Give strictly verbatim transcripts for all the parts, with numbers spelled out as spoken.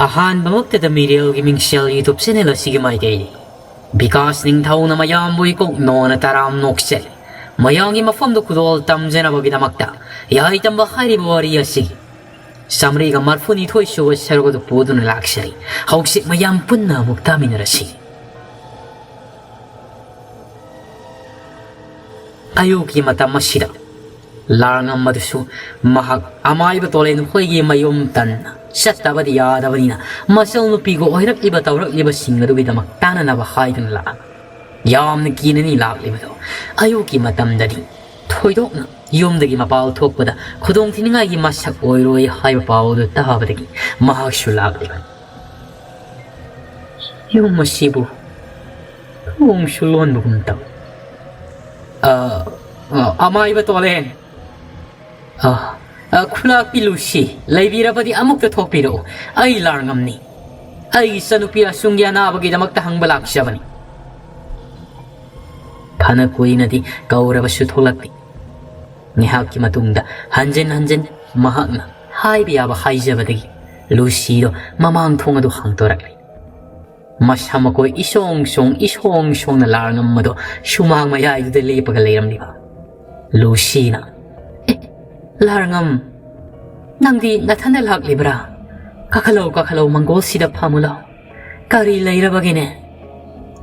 ꯑꯍꯥꯟꯕꯃꯛꯇꯗ ꯃꯤꯔꯦꯜꯒꯤ ꯃꯤꯡꯁꯦꯜ YouTube channel ꯑꯁꯤꯒꯤ ꯃꯥꯏꯀꯩꯗꯒꯤ ꯕꯤꯀꯥꯁ ꯅꯤꯡꯊꯧꯅ ꯃꯌꯥꯝꯕꯨ ꯏꯀꯣꯛ ꯅꯣꯅ ꯇꯔꯥꯝ ꯅꯣꯛꯆꯔꯤ꯫ ꯃꯌꯥꯝꯒꯤ ꯃꯐꯝꯗ ꯈꯨꯗꯣꯜ ꯇꯝꯖꯅꯕꯒꯤꯗꯃꯛꯇ ꯌꯥꯏꯇꯝꯕ ꯍꯥꯏꯔꯤꯕ ꯋꯥꯔꯤ ꯑꯁꯤꯒꯤ ꯆꯥꯃꯔꯤꯒ ꯃꯔꯐꯨꯅꯤꯊꯣꯏ ꯁꯨꯕ ꯁꯔꯨꯛ ꯑꯗꯨ ꯄꯨꯗꯨꯅ ꯂꯥꯛꯆꯔꯤ꯫ ꯍꯧꯖꯤꯛ ꯃꯌꯥꯝ ꯄꯨꯟꯅ ꯑꯃꯨꯛ ꯇꯥꯃꯤꯟꯅꯔꯁꯤ꯫ ꯑꯌꯨꯛꯀꯤ ꯃꯇꯝ ꯑꯁꯤꯗ ꯂꯥꯔꯉꯝ ꯑꯗꯨꯁꯨ ꯃꯍꯥꯛ ꯑꯃꯥꯏꯕ ꯇꯣꯂꯦꯟ ꯍꯣꯏꯒꯤ ꯃꯌꯨꯝ ꯇꯟꯅ ꯆꯠꯇꯕꯗꯤ ꯌꯥꯗꯕꯅꯤꯅ, ꯃꯆꯜ ꯅꯨꯄꯤꯒ ꯑꯣꯏꯔꯛꯂꯤꯕ ꯇꯧꯔꯛꯂꯤꯕꯁꯤꯡ ꯑꯗꯨꯒꯤꯗꯃꯛ ꯇꯥꯅꯅꯕ ꯍꯥꯏꯗꯨꯅ ꯂꯥꯛꯑꯝꯃꯤ꯫ ꯌꯥꯝꯅ ꯀꯤꯅꯅꯤ ꯂꯥꯛꯂꯤꯕꯗꯣ꯫ ꯑꯌꯨꯛꯀꯤ ꯃꯇꯝꯗꯗꯤ ꯊꯣꯏꯗꯣꯛꯅ ꯌꯨꯝꯗꯒꯤ ꯃꯄꯥꯜ ꯊꯣꯛꯄꯗ ꯈꯨꯗꯣꯡ ꯊꯤꯅꯤꯡꯉꯥꯏꯒꯤ ꯃꯁꯛ ꯑꯣꯏꯔꯣꯏ ꯍꯥꯏꯕ ꯄꯥꯎ ꯑꯗꯨ ꯇꯥꯕꯗꯒꯤ ꯃꯍꯥꯛꯁꯨ ꯂꯥꯛꯂꯤꯕꯅꯤ꯫ ꯌꯨꯝ ꯑꯁꯤꯕꯨ ꯊꯣꯡꯁꯨ ꯂꯣꯟꯕꯒꯨꯝ ꯇꯧ꯫ ꯑ, ꯑ, ꯑꯃꯥꯏꯕ ꯇꯣꯂꯦꯟ꯫ ꯑ, ꯑ, ꯈꯨꯂꯥꯛꯄꯤ ꯂꯨꯁꯤ, ꯂꯩꯕꯤꯔꯕꯗꯤ ꯑꯃꯨꯛꯇ ꯊꯣꯛꯄꯤꯔꯛꯎ꯫ ꯑꯩ ꯂꯥꯔꯉꯝꯅꯤ꯫ ꯑꯩꯒꯤ ꯏꯆꯟꯅꯨꯄꯤ ꯑꯁꯨꯝꯒꯤ ꯑꯅꯥꯕꯒꯤꯗꯃꯛꯇ ꯍꯪꯕ ꯂꯥꯛꯆꯕꯅꯤ꯫ ꯐꯅ ꯀꯨꯏꯅꯗꯤ ꯀꯧꯔꯕꯁꯨ ꯊꯣꯛꯂꯛꯇꯦ꯫ ꯉꯥꯏꯍꯥꯛꯀꯤ ꯃꯇꯨꯡꯗ ꯍꯟꯖꯤꯟ ꯍꯟꯖꯤꯟ ꯃꯍꯥꯛꯅ ꯍꯥꯏꯕ ꯌꯥꯕ ꯍꯥꯏꯖꯕꯗꯒꯤ ꯂꯨꯁꯤꯗꯣ ꯃꯃꯥꯡ ꯊꯣꯡ ꯑꯗꯨ ꯍꯥꯡꯗꯣꯔꯛꯂꯦ꯫ ꯃꯁꯝ ꯃꯀꯣꯏ ꯏꯁꯣꯡ ꯁꯣꯡ, ꯏꯁꯣꯡ ꯁꯣꯡꯅ ꯂꯥꯔꯉꯝ ꯑꯗꯣ ꯁꯨꯃꯥꯡ ꯃꯌꯥꯏꯗꯨꯗ ꯂꯦꯞꯄꯒ ꯂꯩꯔꯝꯂꯤꯕ ꯂꯨꯁꯤꯅ, "ꯑꯦ, ꯂꯥꯔꯉꯝ, ꯅꯪꯗꯤ ꯅꯊꯟꯗ ꯂꯥꯛꯂꯤꯕ꯭ꯔꯥ? ꯀꯥꯈꯠꯂꯧ, ꯀꯥꯈꯠꯂꯧ, ꯃꯪꯒꯣꯜꯁꯤꯗ ꯐꯝꯃꯨ ꯂꯥꯎ꯫ ꯀꯔꯤ ꯂꯩꯔꯕꯒꯦꯅꯦ?"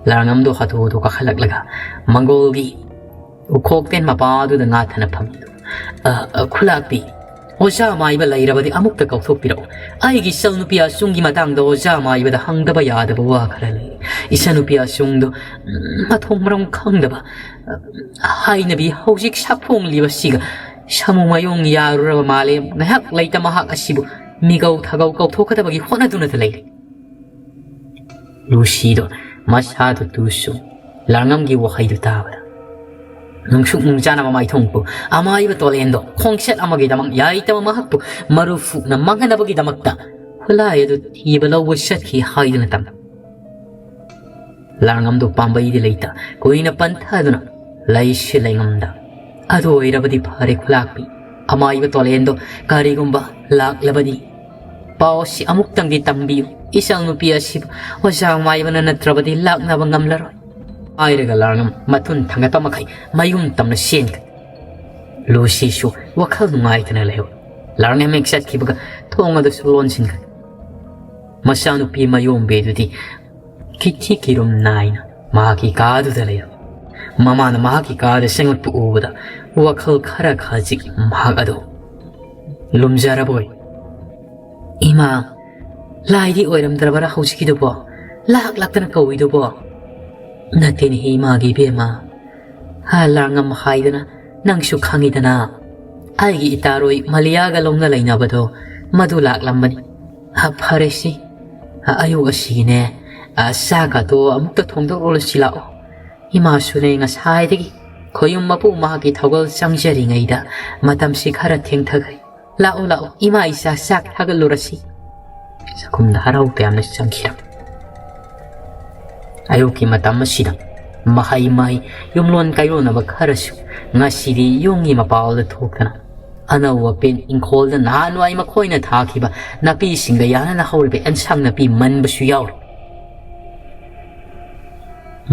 ꯂꯥꯔꯉꯝꯗꯣ ꯍꯥꯊꯨ ꯍꯥꯊꯨ ꯀꯥꯈꯠꯂꯛꯂꯒ ꯃꯪꯒꯣꯜꯒꯤ ꯎꯈꯣꯛꯇꯦꯟ ꯃꯄꯥꯗꯨꯗ ꯉꯥꯊꯅ ꯐꯝꯃꯤ꯫ "ꯑ, ꯑ, ꯈꯨꯂꯥꯛꯄꯤ, ꯑꯣꯖꯥ ꯃꯥꯏꯕ ꯂꯩꯔꯕꯗꯤ ꯑꯃꯨꯛꯇ ꯀꯧꯊꯣꯛꯄꯤꯔꯛꯎ꯫ ꯑꯩꯒꯤ ꯏꯆꯜꯅꯨꯄꯤ ꯑꯁꯨꯝꯒꯤ ꯃꯇꯥꯡꯗ ꯑꯣꯖꯥ ꯃꯥꯏꯕꯗ ꯍꯪꯗꯕ ꯌꯥꯗꯕ ꯋꯥ ꯈꯔ ꯂꯩ꯫ ꯏꯆꯟꯅꯨꯄꯤ ꯑꯁꯨꯝꯗꯣ, ꯎꯝ, ꯃꯊꯣꯡ ꯃꯔꯝ ꯈꯪꯗꯕ, ꯑ, ꯍꯥꯏꯅꯕꯤ ꯍꯧꯖꯤꯛ ꯁꯛꯐꯣꯡꯂꯤꯕꯁꯤꯒ ꯁꯥꯃꯨ ꯃꯌꯣꯡ ꯌꯥꯔꯨꯔꯕ ꯃꯥꯜꯂꯦ꯫ ꯉꯥꯏꯍꯥꯛ ꯂꯩꯇ ꯃꯍꯥꯛ ꯑꯁꯤꯕꯨ ꯃꯤꯒꯧ ꯊꯥꯒꯧ ꯀꯧꯊꯣꯛꯀꯗꯕꯒꯤ ꯍꯣꯠꯅꯗꯨꯅꯇ ꯂꯩꯔꯦ꯫" ꯂꯨꯁꯤꯗꯣ ꯃꯁꯥꯗꯨ ꯇꯨꯁꯨ ꯂꯥꯔꯉꯝꯒꯤ ꯋꯥꯍꯩꯗꯨ ꯇꯥꯕꯗ ꯅꯨꯡꯁꯨꯛ ꯅꯨꯡꯖꯥꯅꯕ ꯃꯥꯏꯊꯣꯡꯕꯨ ꯑꯃꯥꯏꯕ ꯇꯣꯂꯦꯟꯗꯣ ꯈꯣꯡꯆꯠ ꯑꯃꯒꯤꯗꯃꯛ ꯌꯥꯏꯇꯕ ꯃꯍꯥꯛꯄꯨ ꯃꯔꯨ ꯐꯨꯛꯅ ꯃꯥꯡꯍꯟꯅꯕꯒꯤꯗꯃꯛꯇ ꯈꯨꯠꯂꯥꯏ ꯑꯗꯨ ꯊꯤꯕ ꯂꯧꯕ ꯆꯠꯈꯤ ꯍꯥꯏꯗꯨꯅ ꯇꯝꯃꯤ꯫ ꯂꯥꯔꯉꯝꯗꯣ ꯄꯥꯝꯕꯩꯗꯤ ꯂꯩꯇ ꯀꯨꯏꯅ ꯄꯟꯊꯗꯨꯅ ꯂꯩꯁꯤ ꯂꯩꯉꯝꯗ꯫ "ꯑꯗꯨ ꯑꯣꯏꯔꯕꯗꯤ ꯐꯔꯦ ꯈꯨꯂꯥꯛꯄꯤ, ꯑꯃꯥꯏꯕ ꯇꯣꯂꯦꯟꯗꯣ ꯀꯔꯤꯒꯨꯝꯕ ꯂꯥꯛꯂꯕꯗꯤ ꯄꯥꯎ ꯑꯁꯤ ꯑꯃꯨꯛꯇꯪꯗꯤ ꯇꯝꯕꯤꯌꯨ꯫ ꯏꯆꯜꯅꯨꯄꯤ ꯑꯁꯤꯕꯨ ꯑꯣꯖꯥ ꯃꯥꯏꯕꯅ ꯅꯠꯇ꯭ꯔꯕꯗꯤ ꯂꯥꯛꯅꯕ ꯉꯝꯂꯔꯣꯏ," ꯍꯥꯏꯔꯒ ꯂꯥꯡꯉꯝ ꯃꯊꯨꯟ ꯊꯥꯡꯒꯠꯄ ꯃꯈꯩ ꯃꯌꯨꯝ ꯇꯝꯅ ꯆꯦꯟꯈ꯭ꯔꯦ꯫ ꯂꯨꯁꯤꯁꯨ ꯋꯥꯈꯜ ꯅꯨꯡꯉꯥꯏꯇꯅ ꯂꯩꯍꯧꯏ꯫ ꯂꯥꯡꯉꯝ ꯍꯦꯛ ꯆꯠꯈꯤꯕꯒ ꯊꯣꯡ ꯑꯗꯨꯁꯨ ꯂꯣꯟꯁꯤꯟꯈ꯭ꯔꯦ꯫ ꯃꯆꯥꯅꯨꯄꯤ ꯃꯌꯣꯝꯕꯤꯗꯨꯗꯤ ꯀꯤꯊꯤ ꯀꯤꯔꯨꯝ ꯅꯥꯏꯅ ꯃꯍꯥꯛꯀꯤ ꯀꯥꯗꯨꯗ ꯂꯩꯔꯝꯃꯤ꯫ ꯃꯃꯥꯅ ꯃꯍꯥꯛꯀꯤ ꯀꯥꯗ ꯆꯪꯂꯛꯄ ꯎꯕꯗ ꯋꯥꯈꯜ ꯈꯔ ꯈꯖꯤꯛ ꯃꯍꯥꯛ ꯑꯗꯨ ꯂꯨꯝꯖꯔꯕꯣꯏ꯫ "ꯏꯃꯥ, ꯂꯥꯏꯗꯤ ꯑꯣꯏꯔꯝꯗ꯭ꯔꯕꯔꯥ ꯍꯧꯖꯤꯛꯀꯤꯗꯨꯕꯣ? ꯂꯥꯛ ꯂꯥꯛꯇꯅ ꯀꯧꯏꯗꯨꯕꯣ?" "ꯅꯠꯇꯦꯅꯦꯍꯦ ꯏꯃꯥꯒꯤ ꯏꯕꯦꯝꯃ, ꯍꯥ, ꯂꯥꯡꯉꯝ ꯍꯥꯏꯗꯅ ꯅꯪꯁꯨ ꯈꯪꯉꯤꯗꯅ, ꯑꯩꯒꯤ ꯏꯇꯥꯔꯣꯏ ꯃꯂꯤꯌꯥꯒ ꯂꯧꯅ ꯂꯩꯅꯕꯗꯣ, ꯃꯗꯨ ꯂꯥꯛꯂꯝꯕꯅꯤ꯫ ꯍꯥ, ꯐꯔꯦꯁꯤ, ꯍꯥ, ꯑꯌꯨꯛ ꯑꯁꯤꯒꯤꯅꯦ, ꯍꯥ, ꯆꯥꯛꯀꯗꯣ ꯑꯃꯨꯛꯇ ꯊꯣꯡꯗꯣꯛꯂꯨꯔꯁꯤ ꯂꯥꯛꯑꯣ꯫ ꯏꯃꯥꯁꯨꯅꯦ ꯉꯁꯥꯏꯗꯒꯤ ꯈꯣꯌꯨꯝ ꯃꯄꯨ ꯃꯍꯥꯛꯀꯤ ꯊꯧꯒꯜ ꯆꯪꯖꯔꯤꯉꯩꯗ ꯃꯇꯝꯁꯤ ꯈꯔ ꯊꯦꯡꯊꯈ꯭ꯔꯦ꯫ ꯂꯥꯛꯑꯣ, ꯂꯥꯛꯑꯣ, ꯏꯃꯥ ꯏꯆꯥ ꯆꯥꯛ ꯊꯥꯒꯠꯂꯨꯔꯁꯤ꯫" ꯆꯥꯛꯈꯨꯝꯗ ꯍꯔꯥꯎ ꯇꯌꯥꯝꯅ ꯆꯪꯈꯤꯔꯝꯃꯤ꯫ ꯑꯌꯨꯛꯀꯤ ꯃꯇꯝ ꯑꯁꯤꯗ ꯃꯍꯩ ꯃꯍꯩ ꯌꯨꯝꯂꯣꯟ ꯀꯩꯔꯣꯟꯅꯕ ꯈꯔꯁꯨ ꯉꯁꯤꯗꯤ ꯌꯨꯝꯒꯤ ꯃꯄꯥꯜꯗ ꯊꯣꯛꯇꯅ ꯑꯅꯧ ꯑꯄꯦꯟ ꯏꯪꯈꯣꯜꯗ ꯅꯍꯥꯟꯋꯥꯏ ꯃꯈꯣꯏꯅ ꯊꯥꯈꯤꯕ ꯅꯥꯄꯤꯁꯤꯡꯒ ꯌꯥꯅꯅ ꯍꯧꯔꯤꯕ ꯑꯦꯟꯁꯥꯡ ꯅꯥꯄꯤ ꯃꯟꯕꯁꯨ ꯌꯥꯎꯔꯤ꯫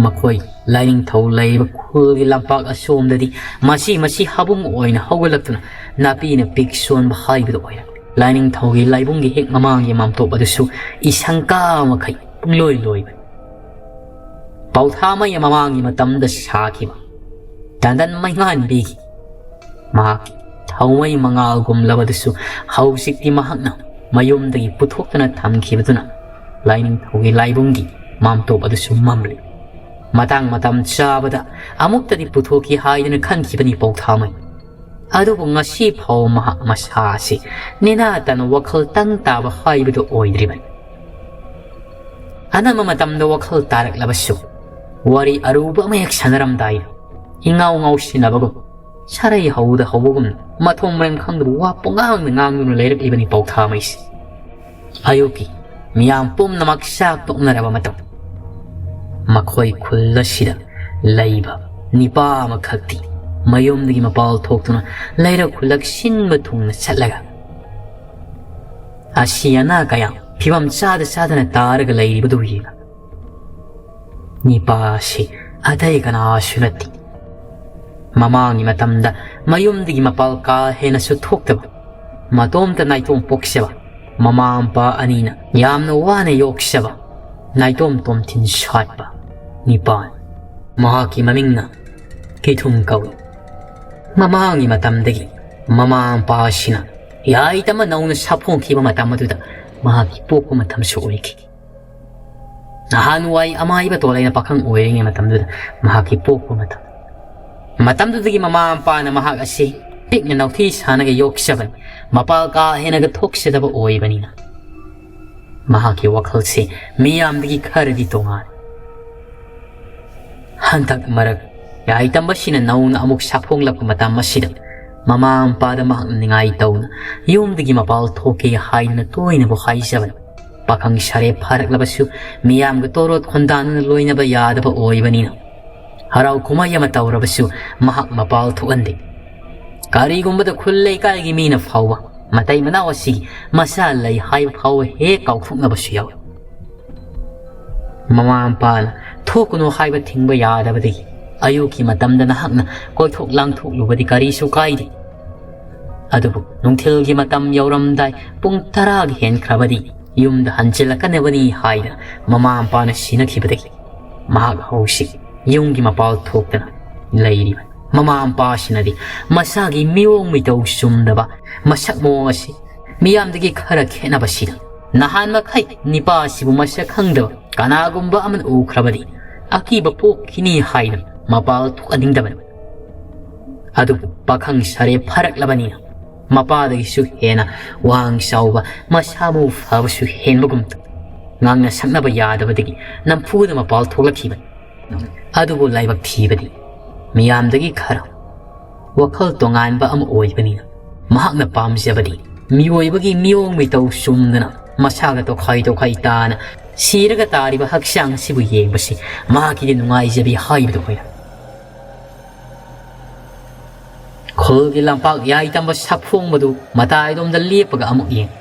ꯃꯈꯣꯏ ꯂꯥꯏꯅꯤꯡꯊꯧ ꯂꯩꯕ ꯈꯨꯜꯒꯤ ꯂꯝꯄꯥꯛ ꯑꯁꯣꯝꯗꯗꯤ ꯃꯁꯤ ꯃꯁꯤ ꯍꯥꯕꯨꯡ ꯑꯣꯏꯅ ꯍꯧꯒꯠꯂꯛꯇꯨꯅ ꯅꯥꯄꯤꯅ ꯄꯤꯛ ꯁꯣꯟꯕ ꯍꯥꯏꯕꯗꯨ ꯑꯣꯏꯔꯦ꯫ ꯂꯥꯏꯅꯤꯡꯊꯧꯒꯤ ꯂꯥꯏꯕꯨꯡꯒꯤ ꯍꯦꯛ ꯃꯃꯥꯡꯒꯤ ꯃꯥꯝꯇꯣꯞ ꯑꯗꯨꯁꯨ ꯏꯁꯪꯀꯥ ꯃꯈꯩ ꯄꯨꯡꯂꯣꯏ ꯂꯣꯏꯕꯅꯤ꯫ ꯄꯥꯎꯊꯥꯃꯩ ꯃꯃꯥꯡꯒꯤ ꯃꯇꯝꯗ ꯁꯥꯈꯤꯕ ꯇꯟꯗꯟ ꯃꯩꯉꯥꯟꯕꯤꯒꯤ ꯃꯍꯥꯛꯀꯤ ꯊꯧꯃꯩ ꯃꯉꯥꯜꯒꯨꯝꯂꯕꯗꯨꯁꯨ ꯍꯧꯖꯤꯛꯇꯤ ꯃꯍꯥꯛꯅ ꯃꯌꯨꯝꯗꯒꯤ ꯄꯨꯊꯣꯛꯇꯨꯅ ꯊꯝꯈꯤꯕꯗꯨꯅ ꯂꯥꯏꯅꯤꯡꯊꯧꯒꯤ ꯂꯥꯏꯕꯨꯡꯒꯤ ꯃꯥꯝꯇꯣꯞ ꯑꯗꯨꯁꯨ ꯃꯝꯂꯤ꯫ ꯃꯇꯥꯡ ꯃꯇꯝ ꯆꯥꯕꯗ ꯑꯃꯨꯛꯇꯗꯤ ꯄꯨꯊꯣꯛꯈꯤ ꯍꯥꯏꯗꯨꯅ ꯈꯟꯈꯤꯕꯅꯤ ꯄꯥꯎꯊꯥꯃꯩ꯫ ꯑꯗꯨꯕꯨ ꯉꯁꯤ ꯐꯥꯎ ꯃꯍꯥꯛ ꯃꯁꯥ ꯑꯁꯤ ꯅꯦꯅꯥ ꯇꯥꯅ ꯋꯥꯈꯜ ꯇꯪ ꯇꯥꯕ ꯍꯥꯏꯕꯗꯨ ꯑꯣꯏꯗ꯭ꯔꯤꯕꯅꯤ꯫ ꯑꯅꯝꯕ ꯃꯇꯝꯗ ꯋꯥꯈꯜ ꯇꯥꯔꯛꯂꯕꯁꯨ, ꯋꯥꯔꯤ ꯑꯔꯨꯕ ꯑꯃ ꯍꯦꯛ ꯁꯥꯟꯅꯔꯝꯗꯥꯏꯗ ꯏꯉꯥꯎ ꯉꯥꯎꯁꯤꯟꯅꯕꯒꯨꯝ, ꯁꯥꯔꯩ ꯍꯧꯗ ꯍꯧꯕꯒꯨꯝꯅ ꯃꯊꯣꯡ ꯃꯔꯝ ꯈꯪꯗꯕ ꯋꯥ ꯄꯨꯡꯉꯥꯡꯗ ꯉꯥꯡꯗꯨꯅ ꯂꯩꯔꯛꯂꯤꯕꯅꯤ ꯄꯥꯎꯊꯥꯃꯩꯁꯦ꯫ ꯑꯌꯨꯛꯀꯤ ꯃꯤꯌꯥꯝ ꯄꯨꯝꯅꯃꯛ ꯆꯥꯛ ꯇꯣꯛꯅꯔꯕ ꯃꯇꯝ, ꯃꯈꯣꯏ ꯈꯨꯜ ꯑꯁꯤꯗ ꯂꯩꯕ ꯅꯤꯄꯥ ꯑꯃꯈꯛꯇꯤ ꯃꯌꯨꯝꯗꯒꯤ ꯃꯄꯥꯜ ꯊꯣꯛꯇꯨꯅ ꯂꯩꯔꯛ ꯈꯨꯜꯂꯛ ꯁꯤꯟꯕ ꯊꯨꯡꯅ ꯆꯠꯂꯒ ꯑꯁꯤ ꯑꯅꯥ ꯀꯌꯥ ꯐꯤꯕꯝ ꯆꯥꯗ ꯆꯥꯗꯅ ꯇꯥꯔꯒ ꯂꯩꯔꯤꯕꯗꯨ ꯌꯦꯡꯉꯨ꯫ ꯅꯤꯄꯥ ꯑꯁꯤ ꯑꯇꯩ ꯀꯅꯥꯁꯨ ꯅꯠꯇꯦ꯫ ꯃꯃꯥꯡꯒꯤ ꯃꯇꯝꯗ ꯃꯌꯨꯝꯗꯒꯤ ꯃꯄꯥꯜ ꯀꯥ ꯍꯦꯟꯅꯁꯨ ꯊꯣꯛꯇꯕ, ꯃꯇꯣꯝꯇ ꯅꯥꯏꯇꯣꯝ ꯄꯣꯛꯆꯕ, ꯃꯃꯥ ꯃꯄꯥ ꯑꯅꯤꯅ ꯌꯥꯝꯅ ꯋꯥꯅ ꯌꯣꯛꯆꯕ ꯅꯥꯏꯇꯣꯝ ꯇꯣꯝꯊꯤꯟ ꯁꯥꯠꯄ ꯅꯤꯄꯥꯅꯤ꯫ ꯃꯍꯥꯛꯀꯤ ꯃꯃꯤꯡꯅ ꯀꯤꯊꯨꯝ ꯀꯧꯏ꯫ ꯃꯃꯥꯡꯒꯤ ꯃꯇꯝꯗꯒꯤ ꯃꯃꯥ ꯃꯄꯥ ꯑꯁꯤꯅ ꯌꯥꯏꯇꯝꯕ ꯅꯧꯅ ꯁꯥꯐꯣꯡꯈꯤꯕ ꯃꯇꯝ ꯑꯗꯨꯗ ꯃꯍꯥꯛꯀꯤ ꯄꯣꯛꯄ ꯃꯇꯝꯁꯨ ꯑꯣꯏꯈꯤ꯫ ꯅꯍꯥꯟꯋꯥꯏ ꯑꯃꯥꯏꯕ ꯇꯣꯂꯩꯅ ꯄꯥꯈꯪ ꯑꯣꯏꯔꯤꯉꯩ ꯃꯇꯝꯗꯨꯗ ꯃꯍꯥꯛꯀꯤ ꯄꯣꯛꯄ ꯃꯇꯝ꯫ ꯃꯇꯝꯗꯨꯗꯒꯤ ꯃꯃꯥ ꯃꯄꯥꯅ ꯃꯍꯥꯛ ꯑꯁꯤ ꯄꯤꯛꯅ ꯅꯧꯊꯤ ꯁꯥꯅꯒ ꯌꯣꯛꯆꯕꯅꯤ꯫ ꯃꯄꯥꯜ ꯀꯥ ꯍꯦꯟꯅꯒ ꯊꯣꯛꯆꯗꯕ ꯑꯣꯏꯕꯅꯤꯅ ꯃꯍꯥꯛꯀꯤ ꯋꯥꯈꯜꯁꯦ ꯃꯤꯌꯥꯝꯗꯒꯤ ꯈꯔꯗꯤ ꯇꯣꯉꯥꯜꯂꯤ꯫ ꯍꯟꯗꯛ ꯃꯔꯛ ꯌꯥꯏꯇꯝꯕꯁꯤꯅ ꯅꯧꯅ ꯑꯃꯨꯛ ꯁꯥꯐꯣꯡꯂꯛꯄ ꯃꯇꯝ ꯑꯁꯤꯗ ꯃꯃꯥ ꯃꯄꯥꯗ ꯃꯍꯥꯛꯅ ꯅꯤꯡꯉꯥꯏ ꯇꯧꯅ ꯌꯨꯝꯗꯒꯤ ꯃꯄꯥꯜ ꯊꯣꯛꯀꯦ ꯍꯥꯏꯗꯨꯅ ꯇꯣꯏꯅꯕꯨ ꯍꯥꯏꯖꯕꯅꯤ꯫ ꯄꯥꯈꯪ ꯁꯥꯔꯦ ꯐꯥꯔꯛꯂꯕꯁꯨ ꯃꯤꯌꯥꯝꯒ ꯇꯣꯔꯣꯠ ꯈꯣꯟꯗꯥꯗꯨꯅ ꯂꯣꯏꯅꯕ ꯌꯥꯗꯕ ꯑꯣꯏꯕꯅꯤꯅ ꯍꯔꯥꯎ ꯀꯨꯝꯍꯩ ꯑꯃ ꯇꯧꯔꯕꯁꯨ ꯃꯍꯥꯛ ꯃꯄꯥꯜ ꯊꯣꯛꯍꯟꯗꯦ꯫ ꯀꯔꯤꯒꯨꯝꯕꯗ ꯈꯨꯜ ꯂꯩꯀꯥꯏꯒꯤ ꯃꯤꯅ ꯐꯥꯎꯕ ꯃꯇꯩ ꯃꯅꯥꯎ ꯑꯁꯤꯒꯤ ꯃꯆꯥ ꯂꯩ ꯍꯥꯏꯕ ꯐꯥꯎꯕ ꯍꯦꯛ ꯀꯥꯎꯊꯣꯛꯅꯕꯁꯨ ꯌꯥꯎꯏ꯫ ꯃꯃꯥ ꯃꯄꯥꯅ ꯊꯣꯛꯀꯅꯨ ꯍꯥꯏꯕ ꯊꯤꯡꯕ ꯌꯥꯗꯕꯗꯒꯤ ꯑꯌꯨꯛꯀꯤ ꯃꯇꯝꯗ ꯅꯍꯥꯛꯅ ꯀꯣꯏꯊꯣꯛ ꯂꯥꯡꯊꯣꯛꯂꯨꯕꯗꯤ ꯀꯔꯤꯁꯨ ꯀꯥꯏꯗꯦ꯫ ꯑꯗꯨꯕꯨ ꯅꯨꯡꯊꯤꯜꯒꯤ ꯃꯇꯝ ꯌꯧꯔꯝꯗꯥꯏ ꯄꯨꯡ ꯇꯔꯥꯒꯤ ꯍꯦꯟꯈ꯭ꯔꯕꯗꯤ ꯌꯨꯝꯗ ꯍꯟꯖꯤꯜꯂꯛꯀꯅꯕꯅꯤ ꯍꯥꯏꯗꯅ ꯃꯃꯥ ꯃꯄꯥꯅ ꯁꯤꯅꯈꯤꯕꯗꯒꯤ ꯃꯍꯥꯛ ꯍꯧꯖꯤꯛ ꯌꯨꯝꯒꯤ ꯃꯄꯥꯜ ꯊꯣꯛꯇꯅ ꯂꯩꯔꯤꯕꯅꯤ꯫ ꯃꯃꯥ ꯃꯄꯥꯁꯤꯅꯗꯤ ꯃꯁꯥꯒꯤ ꯃꯤꯑꯣꯡ ꯃꯤꯇꯧ ꯆꯨꯝꯗꯕ ꯃꯁꯛ ꯃꯑꯣꯡ ꯑꯁꯤ ꯃꯤꯌꯥꯝꯗꯒꯤ ꯈꯔ ꯈꯦꯠꯅꯕꯁꯤꯗ ꯅꯍꯥꯟ ꯃꯈꯩ ꯅꯤꯄꯥ ꯑꯁꯤꯕꯨ ꯃꯁꯛ ꯈꯪꯗꯕ ꯀꯅꯥꯒꯨꯝꯕ ꯑꯃꯅ ꯎꯈ꯭ꯔꯕꯗꯤ ꯑꯀꯤꯕ ꯄꯣꯛꯈꯤꯅꯤ ꯍꯥꯏꯅ ꯃꯄꯥꯜ ꯊꯣꯛꯍꯟꯅꯤꯡꯗꯕꯅꯤ꯫ ꯑꯗꯨꯕꯨ ꯄꯥꯈꯪ ꯁꯥꯔꯦ ꯐꯥꯔꯛꯂꯕꯅꯤꯅ ꯃꯄꯥꯗꯒꯤꯁꯨ ꯍꯦꯟꯅ ꯋꯥꯡ ꯆꯥꯎꯕ, ꯃꯁꯥ ꯃꯎ ꯐꯕꯁꯨ ꯍꯦꯟꯕꯒꯨꯝ ꯇꯧ꯫ ꯉꯥꯡꯅ ꯁꯛꯅꯕ ꯌꯥꯗꯕꯗꯒꯤ ꯅꯝꯐꯨꯗ ꯃꯄꯥꯜ ꯊꯣꯛꯂꯛꯈꯤꯕꯅꯤ꯫ ꯑꯗꯨꯕꯨ ꯂꯥꯏꯕꯛ ꯊꯤꯕꯗꯤ ꯃꯤꯌꯥꯝꯗꯒꯤ ꯈꯔ ꯋꯥꯈꯜ ꯇꯣꯉꯥꯟꯕ ꯑꯃ ꯑꯣꯏꯕꯅꯤꯅ ꯃꯍꯥꯛꯅ ꯄꯥꯝꯖꯕꯗꯤ ꯃꯤꯑꯣꯏꯕꯒꯤ ꯃꯤꯑꯣꯡ ꯃꯤꯇꯧ ꯆꯨꯝꯗꯅ ꯃꯁꯥꯒ ꯇꯣꯈꯥꯏ ꯇꯣꯈꯥꯏ ꯇꯥꯅ ꯁꯤꯔꯒ ꯇꯥꯔꯤꯕ ꯍꯛꯆꯥꯡ ꯑꯁꯤꯕꯨ ꯌꯦꯡꯕꯁꯤ ꯃꯍꯥꯛꯀꯤꯗꯤ ꯅꯨꯡꯉꯥꯏꯖꯕꯤ ꯍꯥꯏꯕꯗꯨ ꯑꯣꯏꯔꯝꯃꯤ꯫ ꯈꯨꯜꯒꯤ ꯂꯝꯄꯥꯛ ꯌꯥꯏꯇꯝꯕ ꯁꯛꯐꯣꯡꯕꯗꯨ ꯃꯇꯥꯏꯔꯣꯝꯗ ꯂꯦꯞꯄꯒ ꯑꯃꯨꯛ ꯌꯦꯡ꯫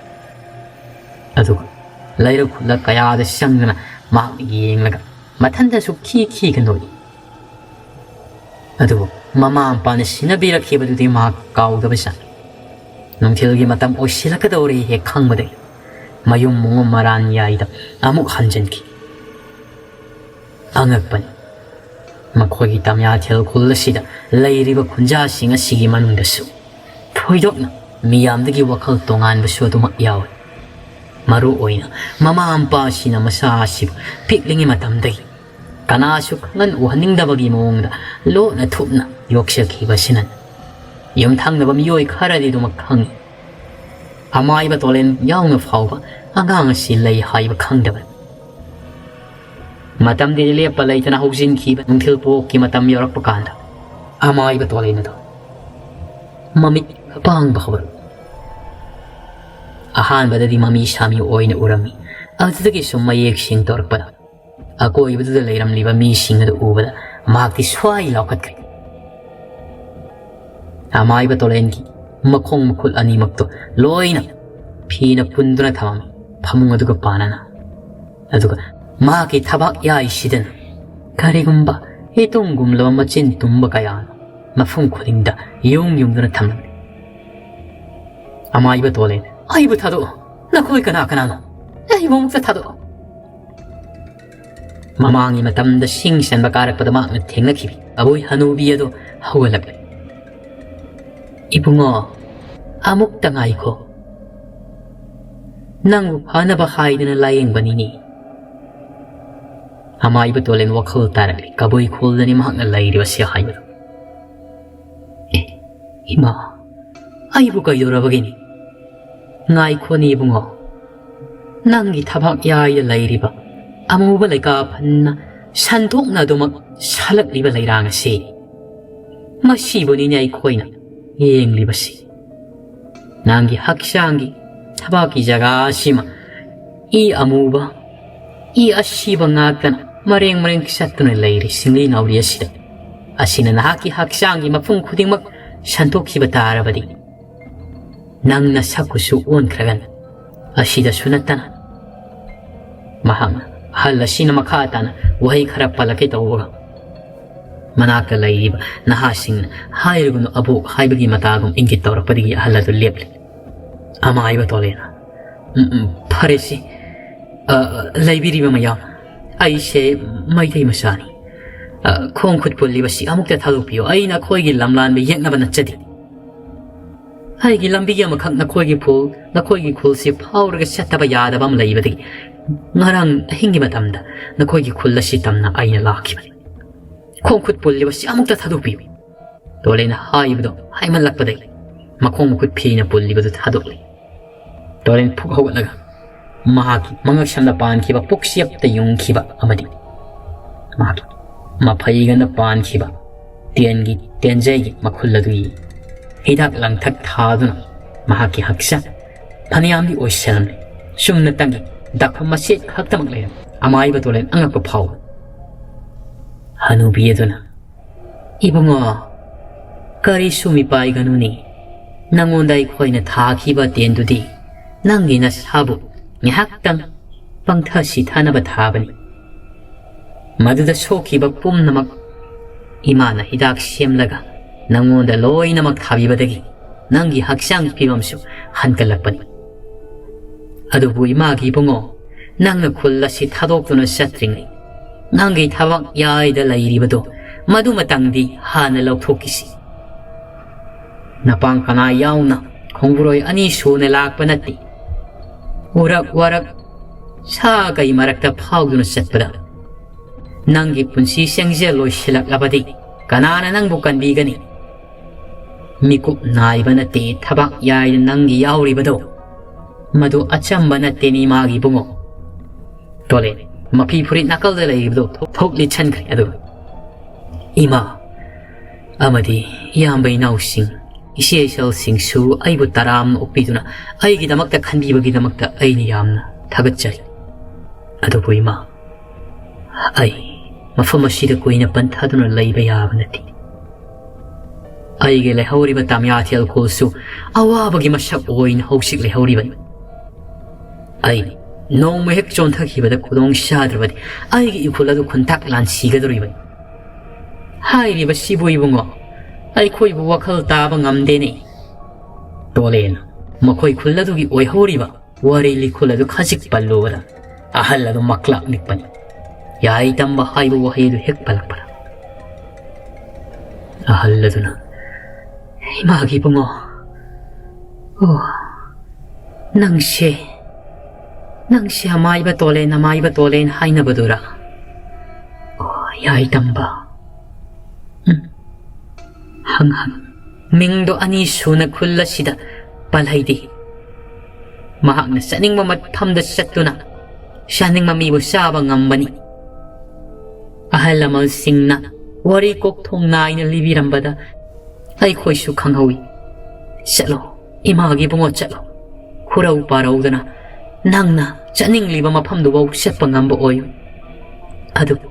ꯑꯗꯨꯒ ꯂꯩꯔꯛ ꯈꯨꯜꯂꯛ ꯀꯌꯥꯗ ꯆꯪꯗꯨꯅ ꯃꯍꯥꯛ ꯌꯦꯡꯂꯒ ꯃꯊꯟꯇꯁꯨ ꯈꯤ ꯈꯤꯒ ꯅꯣꯛꯏ꯫ ꯑꯗꯨꯕꯨ ꯃꯃꯥ ꯃꯄꯥꯅ ꯁꯤꯟꯅꯕꯤꯔꯛꯈꯤꯕꯗꯨꯗꯤ ꯃꯍꯥꯛ ꯀꯥꯎꯗꯕ ꯖꯥꯠꯅꯤ꯫ ꯅꯨꯡꯊꯤꯜꯒꯤ ꯃꯇꯝ ꯑꯣꯏꯁꯤꯜꯂꯛꯀꯗꯧꯔꯦ ꯍꯦꯛ ꯈꯪꯕꯗꯒꯤ ꯃꯌꯨꯝ ꯃꯉꯨꯝ ꯃꯔꯥꯟ ꯌꯥꯏꯗ ꯑꯃꯨꯛ ꯍꯟꯖꯤꯟꯈꯤ꯫ ꯑꯉꯛꯄꯅꯤ, ꯃꯈꯣꯏꯒꯤ ꯇꯝꯌꯥꯊꯦꯜ ꯈꯨꯜ ꯑꯁꯤꯗ ꯂꯩꯔꯤꯕ ꯈꯨꯟꯖꯥꯁꯤꯡ ꯑꯁꯤꯒꯤ ꯃꯅꯨꯡꯗꯁꯨ ꯊꯣꯏꯗꯣꯛꯅ ꯃꯤꯌꯥꯝꯗꯒꯤ ꯋꯥꯈꯜ ꯇꯣꯉꯥꯟꯕꯁꯨ ꯑꯗꯨꯃꯛ ꯌꯥꯎꯏ꯫ ꯃꯔꯨ ꯑꯣꯏꯅ ꯃꯃꯥ ꯃꯄꯥꯁꯤꯡꯅ ꯃꯆꯥ ꯑꯁꯤꯕꯨ ꯄꯤꯛꯂꯤꯉꯩ ꯃꯇꯝꯗꯒꯤ ꯀꯅꯥꯁꯨ ꯈꯪꯍꯟ ꯎꯍꯟꯅꯤꯡꯗꯕꯒꯤ ꯃꯑꯣꯡꯗ ꯂꯣꯠꯅ ꯊꯨꯞꯅ ꯌꯣꯛꯆꯈꯤꯕ ꯑꯁꯤꯅꯅꯤ꯫ ꯌꯨꯝꯊꯪꯅꯕ ꯃꯤꯑꯣꯏ ꯈꯔꯗꯤ ꯑꯗꯨꯃꯛ ꯈꯪꯏ꯫ ꯑꯃꯥꯏꯕ ꯇꯣꯂꯦꯟ ꯌꯥꯎꯅ ꯐꯥꯎꯕ ꯑꯉꯥꯡ ꯑꯁꯤ ꯂꯩ ꯍꯥꯏꯕ ꯈꯪꯗꯕꯅꯤ꯫ ꯃꯇꯝꯗꯤ ꯂꯦꯞꯄ ꯂꯩꯇꯅ ꯍꯧꯖꯤꯟꯈꯤꯕ ꯅꯨꯡꯊꯤꯜ ꯄꯣꯛꯀꯤ ꯃꯇꯝ ꯌꯧꯔꯛꯄ ꯀꯥꯟꯗ ꯑꯃꯥꯏꯕ ꯇꯣꯂꯦꯟ ꯑꯗꯣ ꯃꯃꯤꯠ ꯄꯥꯡꯕ ꯍꯧꯔꯛꯏ꯫ ꯑꯍꯥꯟꯕꯗꯗꯤ ꯃꯃꯤ ꯁꯥꯃꯤ ꯑꯣꯏꯅ ꯎꯔꯝꯃꯤ꯫ ꯑꯗꯨꯗꯒꯤ ꯁꯨꯝ ꯃꯌꯦꯛ ꯁꯦꯡꯗꯣꯔꯛꯄꯗ ꯑꯀꯣꯏꯕꯗꯨꯗ ꯂꯩꯔꯝꯂꯤꯕ ꯃꯤꯁꯤꯡ ꯑꯗꯨ ꯎꯕꯗ ꯃꯍꯥꯛꯇꯤ ꯁ꯭ꯋꯥꯏ ꯂꯥꯎꯈꯠꯈ꯭ꯔꯦ꯫ ꯑꯃꯥꯏꯕ ꯇꯣꯂꯦꯟꯒꯤ ꯃꯈꯣꯡ ꯃꯈꯨꯠ ꯑꯅꯤꯃꯛꯇꯣ ꯂꯣꯏꯅ ꯐꯤꯅ ꯄꯨꯟꯗꯨꯅ ꯊꯝꯃꯝꯃꯤ, ꯐꯃꯨꯡ ꯑꯗꯨꯒ ꯄꯥꯅꯅ꯫ ꯑꯗꯨꯒ ꯃꯍꯥꯛꯀꯤ ꯊꯕꯥꯛ ꯌꯥꯏꯁꯤꯗꯅ ꯀꯔꯤꯒꯨꯝꯕ ꯏꯇꯨꯝꯒꯨꯝꯂꯕ ꯃꯆꯤꯟ ꯇꯨꯝꯕ ꯀꯌꯥꯅ ꯃꯐꯝ ꯈꯨꯗꯤꯡꯗ ꯌꯨꯡ ꯌꯨꯡꯗꯨꯅ ꯊꯝꯂꯝꯃꯤ꯫ ꯑꯃꯥꯏꯕ ꯇꯣꯂꯦꯟ, "ꯑꯩꯕꯨ ꯊꯥꯗꯣꯛꯑꯣ꯫ ꯅꯈꯣꯏ ꯀꯅꯥ ꯀꯅꯥꯅꯣ? ꯑꯩꯕꯨ ꯑꯃꯨꯛꯇ ꯊꯥꯗꯣꯛꯑꯣ!" ꯃꯃꯥꯡꯒꯤ ꯃꯇꯝꯗ ꯁꯤꯡ ꯆꯟꯕ ꯀꯥꯔꯛꯄꯗ ꯃꯍꯥꯛꯅ ꯊꯦꯡꯅꯈꯤꯕ ꯑꯕꯣꯏ ꯍꯅꯨꯕꯤ ꯑꯗꯨ ꯍꯧꯒꯠꯂꯛꯂꯦ꯫ "ꯏꯕꯨꯡꯉꯣ, ꯑꯃꯨꯛꯇ ꯉꯥꯏꯈꯣ꯫ ꯅꯪꯕꯨ ꯐꯅꯕ ꯍꯥꯏꯗꯅ ꯂꯥꯌꯦꯡꯕꯅꯤꯅꯦ꯫" ꯑꯃꯥꯏꯕ ꯇꯣꯂꯦꯟ ꯋꯥꯈꯜ ꯇꯥꯔꯛꯂꯤ꯫ ꯀꯕꯨꯏ ꯈꯨꯜꯗꯅꯤ ꯃꯍꯥꯛꯅ ꯂꯩꯔꯤꯕꯁꯤ ꯍꯥꯏꯕꯗꯨ꯫ "ꯑꯦ, ꯏꯃꯥ, ꯑꯩꯕꯨ ꯀꯩꯗꯧꯔꯕꯒꯤꯅꯤ? ꯉꯥꯏꯈꯣꯅꯦ ꯏꯕꯨꯡꯉꯣ꯫ ꯅꯪꯒꯤ ꯊꯕꯥꯛ ꯌꯥꯏꯗ ꯂꯩꯔꯤꯕ ꯑꯃꯨꯕ ꯂꯩꯀꯥ ꯐꯟꯅ ꯁꯟꯗꯣꯛꯅ ꯑꯗꯨꯃꯛ ꯁꯥꯠꯂꯛꯂꯤꯕ ꯂꯩꯔꯥꯡ ꯑꯁꯤ, ꯃꯁꯤꯕꯨꯅꯤꯅꯦ ꯑꯩꯈꯣꯏꯅ ꯌꯦꯡꯂꯤꯕꯁꯤ꯫ ꯅꯪꯒꯤ ꯍꯛꯆꯥꯡꯒꯤ ꯊꯕꯥꯛꯀꯤ ꯖꯒꯥ ꯑꯁꯤꯃ ꯏ ꯑꯃꯨꯕ, ꯏ ꯑꯁꯤꯕ ꯉꯥꯛꯇꯅ ꯃꯔꯦꯡ ꯃꯔꯦꯡ ꯆꯠꯇꯨꯅ ꯂꯩꯔꯤ ꯁꯤꯡꯂꯤ ꯅꯥꯎꯔꯤ ꯑꯁꯤꯗ꯫ ꯑꯁꯤꯅ ꯅꯍꯥꯛꯀꯤ ꯍꯛꯆꯥꯡꯒꯤ ꯃꯐꯝ ꯈꯨꯗꯤꯡꯃꯛ ꯁꯟꯗꯣꯛꯈꯤꯕ ꯇꯥꯔꯕꯗꯤ, ꯅꯪ ꯅꯁꯛ ꯀꯨꯆꯨ ꯑꯣꯟꯈ꯭ꯔꯒꯅꯤ꯫ ꯑꯁꯤꯗꯁꯨ ꯅꯠꯇꯅ, ꯃꯍꯥꯛꯅ ꯑꯍꯜ ꯑꯁꯤꯅ ꯃꯈꯥ ꯇꯥꯅ ꯋꯥꯍꯩ ꯈꯔ ꯄꯜꯂꯛꯀꯦ ꯇꯧꯕꯒ, ꯃꯅꯥꯛꯇ ꯂꯩꯔꯤꯕ ꯅꯍꯥꯁꯤꯡꯅ "ꯍꯥꯏꯔꯨꯒꯅꯨ ꯑꯕꯣꯛ" ꯍꯥꯏꯕꯒꯤ ꯃꯇꯥꯒꯨꯝ ꯏꯪꯒꯤꯠ ꯇꯧꯔꯛꯄꯗꯒꯤ ꯑꯍꯜ ꯑꯗꯨ ꯂꯦꯞꯂꯦ꯫ ꯑꯃꯥꯏꯕ ꯇꯣꯂꯦꯅ, "ꯎꯝ, ꯎꯝ, ꯐꯔꯦꯁꯤ, ꯑ, ꯂꯩꯕꯤꯔꯤꯕ ꯃꯌꯥꯝ, ꯑꯩꯁꯦ ꯃꯩꯇꯩ ꯃꯆꯥꯅꯤ꯫ ꯑ, ꯈꯣꯡ ꯈꯨꯠ ꯄꯨꯜꯂꯤꯕꯁꯤ ꯑꯃꯨꯛꯇ ꯊꯥꯗꯣꯛꯄꯤꯌꯨ꯫ ꯑꯩ ꯅꯈꯣꯏꯒꯤ ꯂꯝꯂꯥꯟꯕ ꯌꯦꯛꯅꯕ ꯅꯠꯆꯗꯦ꯫ ꯑꯩꯒꯤ ꯂꯝꯕꯤ ꯑꯃꯈꯛ ꯅꯈꯣꯏꯒꯤ ꯈꯨꯜ, ꯅꯈꯣꯏꯒꯤ ꯈꯨꯜꯁꯤ ꯐꯥꯎꯔꯒ ꯆꯠꯇꯕ ꯌꯥꯗꯕ ꯑꯃ ꯂꯩꯕꯗꯒꯤ ꯉꯔꯥꯡ ꯑꯍꯤꯡꯒꯤ ꯃꯇꯝꯗ ꯅꯈꯣꯏꯒꯤ ꯈꯨꯜ ꯑꯁꯤ ꯇꯝꯅ ꯑꯩꯅ ꯂꯥꯛꯈꯤꯕꯅꯤ꯫ ꯈꯣꯡ ꯈꯨꯠ ꯄꯨꯜꯂꯤꯕꯁꯤ ꯑꯃꯨꯛꯇ ꯊꯥꯗꯣꯛꯄꯤꯌꯨ꯫" ꯇꯣꯂꯦꯅ ꯍꯥꯏꯕꯗꯣ ꯍꯥꯏꯃꯜꯂꯛꯄꯗꯒꯤ ꯃꯈꯣꯡ ꯃꯈꯨꯠ ꯐꯤꯅ ꯄꯨꯜꯂꯤꯕꯗꯨ ꯊꯥꯗꯣꯛꯂꯦ꯫ ꯇꯣꯂꯦꯟ ꯐꯨꯛ ꯍꯧꯒꯠꯂꯒ ꯃꯍꯥꯛꯀꯤ ꯃꯉꯛꯁꯝꯗ ꯄꯥꯟꯈꯤꯕ ꯄꯨꯛꯆꯦꯞꯇ ꯌꯨꯡꯈꯤꯕ ꯑꯃꯗꯤ ꯃꯍꯥꯛꯀꯤ ꯃꯐꯩꯒꯟꯗ ꯄꯥꯟꯈꯤꯕ ꯇꯦꯟꯒꯤ ꯇꯦꯟꯖꯩꯒꯤ ꯃꯈꯨꯜ ꯑꯗꯨ ꯌꯦꯡ꯫ ꯍꯤꯗꯥꯛ ꯂꯥꯡꯊꯛ ꯊꯥꯗꯨꯅ ꯃꯍꯥꯛꯀꯤ ꯍꯛꯆꯥꯡ ꯐꯅꯌꯥꯝꯗꯤ ꯑꯣꯏꯁꯜꯂꯝꯂꯦ꯫ ꯆꯨꯝꯅꯇꯪꯒꯤ ꯗꯥꯛꯐꯝ ꯃꯆꯦꯠ ꯈꯛꯇꯃꯛ ꯂꯩꯔꯝꯃꯤ꯫ ꯑꯃꯥꯏꯕ ꯇꯣꯂꯦꯟ ꯑꯉꯛꯄ ꯐꯥꯎꯏ꯫ ꯍꯅꯨꯕꯤ ꯑꯗꯨꯅ, "ꯏꯕꯨꯡꯉꯣ, ꯀꯔꯤꯁꯨ ꯃꯤꯄꯥꯏꯒꯅꯨꯅꯦ꯫ ꯅꯪꯉꯣꯟꯗ ꯑꯩꯈꯣꯏꯅ ꯊꯥꯈꯤꯕ ꯇꯦꯟꯗꯨꯗꯤ ꯅꯪꯒꯤ ꯅꯁꯥꯕꯨ ꯉꯥꯏꯍꯥꯛꯇꯪ ꯄꯪꯊ ꯁꯤꯊꯅꯕ ꯊꯥꯕꯅꯤ꯫ ꯃꯗꯨꯗ ꯁꯣꯛꯈꯤꯕ ꯄꯨꯝꯅꯃꯛ ꯏꯃꯥꯅ ꯍꯤꯗꯥꯛ ꯁꯦꯝꯂꯒ ꯅꯪꯉꯣꯟꯗ ꯂꯣꯏꯅꯃꯛ ꯊꯥꯕꯤꯕꯗꯒꯤ ꯅꯪꯒꯤ ꯍꯛꯆꯥꯡꯒꯤ ꯐꯤꯕꯝꯁꯨ ꯍꯟꯀꯠꯂꯛꯄꯅꯤ꯫ ꯑꯗꯨꯕꯨ ꯏꯃꯥꯒꯤ ꯏꯕꯨꯡꯉꯣ, ꯅꯪꯅ ꯈꯨꯜ ꯑꯁꯤ ꯊꯥꯗꯣꯛꯇꯨꯅ ꯆꯠꯇ꯭ꯔꯤꯉꯩ ꯅꯪꯒꯤ ꯊꯕꯛ ꯌꯥꯏꯗ ꯂꯩꯔꯤꯕꯗꯣ ꯃꯗꯨꯃꯇꯪꯗꯤ ꯍꯥꯟꯅ ꯂꯧꯊꯣꯛꯈꯤꯁꯤ꯫ ꯅꯄꯥꯡ ꯀꯅꯥ ꯌꯥꯎꯅ ꯈꯣꯡꯕꯨꯔꯣꯏ ꯑꯅꯤ ꯁꯨꯅ ꯂꯥꯛꯄ ꯅꯠꯇꯦ꯫ ꯎꯔꯛ ꯋꯥꯔꯛ ꯁꯥ ꯀꯩ ꯃꯔꯛꯇ ꯐꯥꯎꯗꯨꯅ ꯆꯠꯄꯗ ꯅꯪꯒꯤ ꯄꯨꯟꯁꯤ ꯆꯦꯡꯖꯦꯜ ꯂꯣꯏꯁꯤꯜꯂꯛꯂꯕꯗꯤ ꯀꯅꯥꯅ ꯅꯪꯕꯨ ꯀꯟꯕꯤꯒꯅꯤ? ꯃꯤꯀꯨꯞ ꯅꯥꯏꯕ ꯅꯠꯇꯦ ꯊꯕꯛ ꯌꯥꯏꯗ ꯅꯪꯒꯤ ꯌꯥꯎꯔꯤꯕꯗꯣ꯫ ꯃꯗꯨ ꯑꯆꯝꯕ ꯅꯠꯇꯦꯅꯦ ꯏꯃꯥꯒꯤ ꯏꯕꯨꯡꯉꯣ꯫" ꯇꯣꯂꯦ ꯃꯐꯤ ꯐꯨꯔꯤꯠ ꯅꯥꯀꯜꯗ ꯂꯩꯔꯤꯕꯗꯨ ꯊꯣꯛ ꯊꯣꯛ ꯂꯤꯠꯁꯟꯈ꯭ꯔꯦ꯫ ꯑꯗꯨꯒ, "ꯏꯃꯥ ꯑꯃꯗꯤ ꯏꯌꯥꯝꯕ ꯏꯅꯥꯎꯁꯤꯡ, ꯏꯆꯦ ꯏꯆꯜꯁꯤꯡꯁꯨ ꯑꯩꯕꯨ ꯇꯔꯥꯝꯅ ꯑꯣꯛꯄꯤꯗꯨꯅ ꯑꯩꯒꯤꯗꯃꯛꯇ ꯈꯟꯕꯤꯕꯒꯤꯗꯃꯛꯇ ꯑꯩꯅ ꯌꯥꯝꯅ ꯊꯥꯒꯠꯆꯔꯤ꯫ ꯑꯗꯨꯕꯨ ꯏꯃꯥ, ꯑꯩ ꯃꯐꯝ ꯑꯁꯤꯗ ꯀꯨꯏꯅ ꯄꯟꯊꯗꯨꯅ ꯂꯩꯕ ꯌꯥꯕ ꯅꯠꯇꯦ꯫ ꯑꯩꯒꯤ ꯂꯩꯍꯧꯔꯤꯕ ꯇꯥꯃꯤꯌꯥꯊꯦꯜ ꯈꯨꯜꯁꯨ ꯑꯋꯥꯕꯒꯤ ꯃꯁꯛ ꯑꯣꯏꯅ ꯍꯧꯖꯤꯛ ꯂꯩꯍꯧꯔꯤꯕꯅꯤ꯫ ꯑꯩ ꯅꯣꯡꯃ ꯍꯦꯛ ꯆꯣꯟꯊꯈꯤꯕꯗ ꯈꯨꯗꯣꯡ ꯆꯥꯗ꯭ꯔꯕꯗꯤ ꯑꯩꯒꯤ ꯏꯈꯨꯜ ꯑꯗꯨ ꯈꯨꯟꯇꯥꯛ ꯂꯥꯟ ꯁꯤꯒꯗꯧꯔꯤꯕꯅꯤ꯫ ꯍꯥꯏꯔꯤꯕꯁꯤꯕꯨ ꯏꯕꯨꯡꯉꯣ, ꯑꯩꯈꯣꯏꯕꯨ ꯋꯥꯈꯜ ꯇꯥꯕ ꯉꯝꯗꯦꯅꯦ꯫ ꯇꯣꯂꯦꯟ, ꯃꯈꯣꯏ ꯈꯨꯜ ꯑꯗꯨꯒꯤ ꯑꯣꯏꯍꯧꯔꯤꯕ ꯋꯥꯔꯤ ꯂꯤꯈꯨꯜ ꯑꯗꯨ ꯈꯖꯤꯛ ꯄꯜꯂꯨꯕꯗ ꯑꯍꯜ ꯑꯗꯨ ꯃꯛꯂꯥꯛ ꯅꯤꯛꯄꯅꯤ꯫ ꯌꯥꯏ ꯇꯝꯕ ꯍꯥꯏꯕ ꯋꯥꯍꯩ ꯑꯗꯨ ꯍꯦꯛ ꯄꯜꯂꯛꯄꯗ ꯑꯍꯜ ꯑꯗꯨꯅ, "ꯏꯃꯥꯒꯤ ꯏꯕꯨꯡꯉꯣ, ꯑꯣ, ꯅꯪꯁꯦ, ꯅꯪꯁꯦ ꯑꯃꯥꯏꯕ ꯇꯣꯂꯦꯟ, ꯑꯃꯥꯏꯕ ꯇꯣꯂꯦꯟ ꯍꯥꯏꯅꯕꯗꯨꯔꯥ? ꯑꯣ, ꯌꯥꯏ ꯇꯝꯕ꯫ ꯎꯝ, ꯍꯪ ꯍꯪ꯫ ꯃꯤꯡꯗꯣ ꯑꯅꯤ ꯁꯨꯅ ꯈꯨꯜ ꯑꯁꯤꯗ ꯄꯜꯍꯩꯗꯦ꯫ ꯃꯍꯥꯛꯅ ꯆꯠꯅꯤꯡꯕ ꯃꯐꯝꯗ ꯆꯠꯇꯨꯅ ꯆꯥꯅꯤꯡꯕ ꯃꯤꯕꯨ ꯆꯥꯕ ꯉꯝꯕꯅꯤ꯫" ꯑꯍꯜ ꯂꯃꯟꯁꯤꯡꯅ ꯋꯥꯔꯤ ꯀꯣꯛꯊꯣꯡ ꯅꯥꯏꯅ ꯂꯤꯕꯤꯔꯝꯕꯗ ꯑꯩꯈꯣꯏꯁꯨ ꯈꯪꯍꯧꯏ꯫ ꯆꯠꯂꯣ, ꯏꯃꯥꯒꯤ ꯏꯕꯨꯡꯉꯣ, ꯆꯠꯂꯣ꯫ ꯈꯨꯔꯧ ꯄꯥꯔꯧꯗꯅ ꯅꯪꯅ ꯆꯠꯅꯤꯡꯂꯤꯕ ꯃꯐꯝꯗꯨꯐꯥꯎ ꯆꯠꯄ ꯉꯝꯕ ꯑꯣꯏꯌꯨ꯫ ꯑꯗꯨꯕꯨ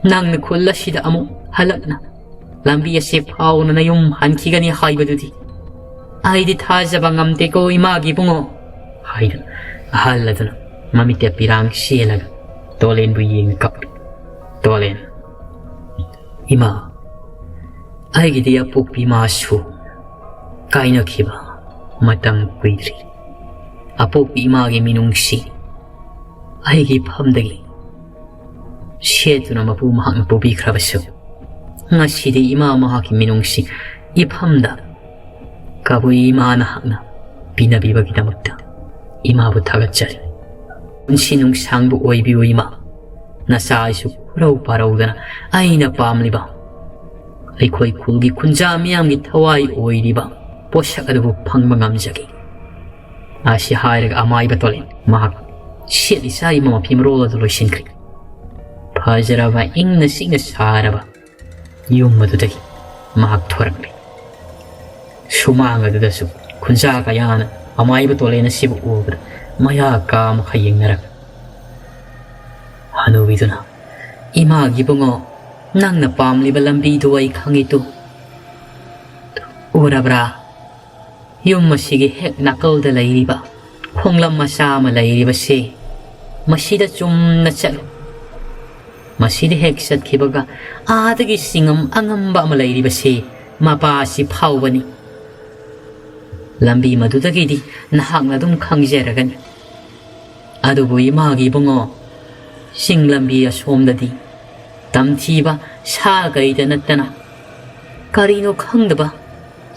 ꯅꯪꯅ ꯈꯨꯜ ꯑꯁꯤꯗ ꯑꯃꯨꯛ ꯍꯜꯂꯛꯅ ꯂꯝꯕꯤ ꯑꯁꯤ ꯐꯥꯎꯅ ꯅꯌꯨꯝ ꯍꯟꯈꯤꯒꯅꯤ ꯍꯥꯏꯕꯗꯨꯗꯤ ꯑꯩꯗꯤ ꯊꯥꯖꯕ ꯉꯝꯗꯦꯀꯣ, ꯏꯃꯥꯒꯤ ꯏꯕꯨꯡꯉꯣ, ꯍꯥꯏꯗꯨꯅ ꯑꯍꯜ ꯑꯗꯨꯅ ꯃꯃꯤꯠꯇ ꯄꯤꯔꯥꯡ ꯆꯦꯜꯂꯒ ꯇꯣꯂꯦꯟꯕꯨ ꯌꯦꯡꯅ ꯀꯞꯂꯤ꯫ ꯇꯣꯂꯦꯟ, "ꯏꯃꯥ, ꯑꯩꯒꯤꯗꯤ ꯑꯄꯣꯛꯄꯤ ꯏꯃꯥꯁꯨ ꯀꯥꯏꯅꯈꯤꯕ ꯃꯇꯝ ꯀꯨꯏꯗ꯭ꯔꯤ꯫ ꯑꯄꯣꯛꯄꯤ ꯏꯃꯥꯒꯤ ꯃꯤꯅꯨꯡꯁꯤ ꯑꯩꯒꯤ ꯏꯐꯝꯗꯒꯤ ꯁꯦꯠꯇꯨꯅ ꯃꯄꯨ ꯃꯍꯥꯛꯅ ꯄꯨꯕꯤꯈ꯭ꯔꯕꯁꯨ, ꯉꯁꯤꯗꯤ ꯏꯃꯥ ꯃꯍꯥꯛꯀꯤ ꯃꯤꯅꯨꯡꯁꯤ ꯏꯐꯝꯗ ꯀꯕꯨꯏ ꯏꯃꯥ ꯅꯍꯥꯛꯅ ꯄꯤꯅꯕꯤꯕꯒꯤꯗꯃꯛꯇ ꯏꯃꯥꯕꯨ ꯊꯥꯒꯠꯆꯔꯤ꯫ ꯄꯨꯟꯁꯤ ꯅꯨꯡꯁꯥꯡꯕ ꯑꯣꯏꯕꯤꯌꯨ ꯏꯃꯥ꯫ ꯅꯆꯥ ꯑꯩꯁꯨ ꯈꯨꯔꯧ ꯄꯥꯔꯧꯗꯅ ꯑꯩꯅ ꯄꯥꯝꯂꯤꯕ, ꯑꯩꯈꯣꯏ ꯈꯨꯜꯒꯤ ꯈꯨꯟꯖꯥ ꯃꯤꯌꯥꯝꯒꯤ ꯊꯋꯥꯏ ꯑꯣꯏꯔꯤꯕ ꯄꯣꯠꯁꯛ ꯑꯗꯨꯕꯨ ꯐꯪꯕ ꯉꯝꯖꯒꯦ꯫" ꯑꯁꯤ ꯍꯥꯏꯔꯒ ꯑꯃꯥꯏꯕ ꯇꯣꯂꯦꯟ ꯃꯍꯥꯛ ꯁꯦꯠꯂꯤ ꯆꯥꯔꯤꯕ ꯃꯐꯤ ꯃꯔꯣꯜ ꯑꯗꯨ ꯂꯣꯏꯁꯤꯟꯈ꯭ꯔꯦ꯫ ꯐꯖꯔꯕ ꯏꯪꯅ ꯆꯤꯛꯅ ꯁꯥꯔꯕ ꯌꯨꯝ ꯑꯗꯨꯗꯒꯤ ꯃꯍꯥꯛ ꯊꯣꯔꯛꯂꯦ꯫ ꯁꯨꯃꯥꯡ ꯑꯗꯨꯗꯁꯨ ꯈꯨꯟꯖꯥ ꯀꯌꯥꯅ ꯑꯃꯥꯏꯕ ꯇꯣꯂꯦꯟ ꯑꯁꯤꯕꯨ ꯎꯕꯗ ꯃꯌꯥ ꯀꯥ ꯃꯈꯩ ꯌꯦꯡꯅꯔꯛ꯫ ꯍꯅꯨꯕꯤꯗꯨꯅ, "ꯏꯃꯥꯒꯤ ꯏꯕꯨꯡꯉꯣ, ꯅꯪꯅ ꯄꯥꯝꯂꯤꯕ ꯂꯝꯕꯤꯗꯨ ꯑꯩ ꯈꯪꯏ ꯇꯨ꯫ ꯎꯔꯕ꯭ꯔꯥ? ꯌꯨꯝ ꯑꯁꯤꯒꯤ ꯍꯦꯛ ꯅꯥꯀꯜꯗ ꯂꯩꯔꯤꯕ ꯈꯣꯡꯂꯝ ꯃꯆꯥ ꯑꯃ ꯂꯩꯔꯤꯕꯁꯦ, ꯃꯁꯤꯗ ꯆꯨꯝꯅ ꯆꯠꯂꯨ꯫ ꯃꯁꯤꯗ ꯍꯦꯛ ꯆꯠꯈꯤꯕꯒ ꯑꯥꯗꯒꯤ ꯆꯤꯡꯉꯝ ꯑꯉꯝꯕ ꯑꯃ ꯂꯩꯔꯤꯕꯁꯦ ꯃꯄꯥꯁꯤ ꯐꯥꯎꯕꯅꯤ꯫ ꯂꯝꯕꯤ ꯃꯗꯨꯗꯒꯤꯗꯤ ꯅꯍꯥꯛꯅ ꯑꯗꯨꯝ ꯈꯪꯖꯔꯒꯅꯤ꯫ ꯑꯗꯨꯕꯨ ꯏꯃꯥꯒꯤ ꯏꯕꯨꯡꯉꯣ, ꯆꯤꯡ ꯂꯝꯕꯤ ꯑꯁꯣꯝꯗꯗꯤ ꯇꯝꯊꯤꯕ ꯁꯥ ꯀꯩꯗ ꯅꯠꯇꯅ ꯀꯔꯤꯅꯣ ꯈꯪꯗꯕ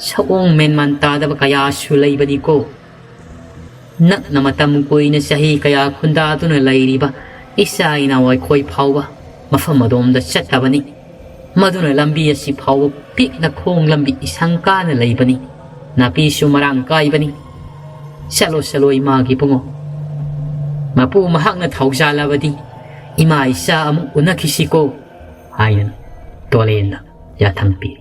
ꯁꯑꯣꯡ ꯃꯦꯟꯃꯥꯟ ꯇꯥꯗꯕ ꯀꯌꯥꯁꯨ ꯂꯩꯕꯅꯤꯀꯣ꯫ ꯅꯛꯅ ꯃꯇꯝ ꯀꯨꯏꯅ ꯆꯍꯤ ꯀꯌꯥ ꯈꯨꯟꯗꯥꯗꯨꯅ ꯂꯩꯔꯤꯕ ꯏꯆꯥ ꯏꯅꯥꯎ ꯑꯩꯈꯣꯏ ꯐꯥꯎꯕ ꯃꯐꯝ ꯑꯗꯣꯝꯗ ꯆꯠꯇꯕꯅꯤ꯫ ꯃꯗꯨꯅ ꯂꯝꯕꯤ ꯑꯁꯤ ꯐꯥꯎꯕ ꯄꯤꯛꯅ ꯈꯣꯡ ꯂꯝꯕꯤ ꯏꯁꯪ ꯀꯥꯅ ꯂꯩꯕꯅꯤ꯫ ꯅꯥꯄꯤꯁꯨ ꯃꯔꯥꯡ ꯀꯥꯏꯕꯅꯤ꯫ "ꯆꯠꯂꯣ, ꯆꯠꯂꯣ, ꯏꯃꯥꯒꯤ ꯏꯕꯨꯡꯉꯣ꯫ ꯃꯄꯨ ꯃꯍꯥꯛꯅ ꯊꯧꯖꯥꯜꯂꯕꯗꯤ ꯏꯃꯥ ꯏꯆꯥ ꯑꯃꯨꯛ ꯎꯅꯈꯤꯁꯤꯀꯣ" ꯍꯥꯏꯗꯨꯅ ꯇꯣꯂꯦꯟꯗ ꯌꯥꯊꯪ ꯄꯤ꯫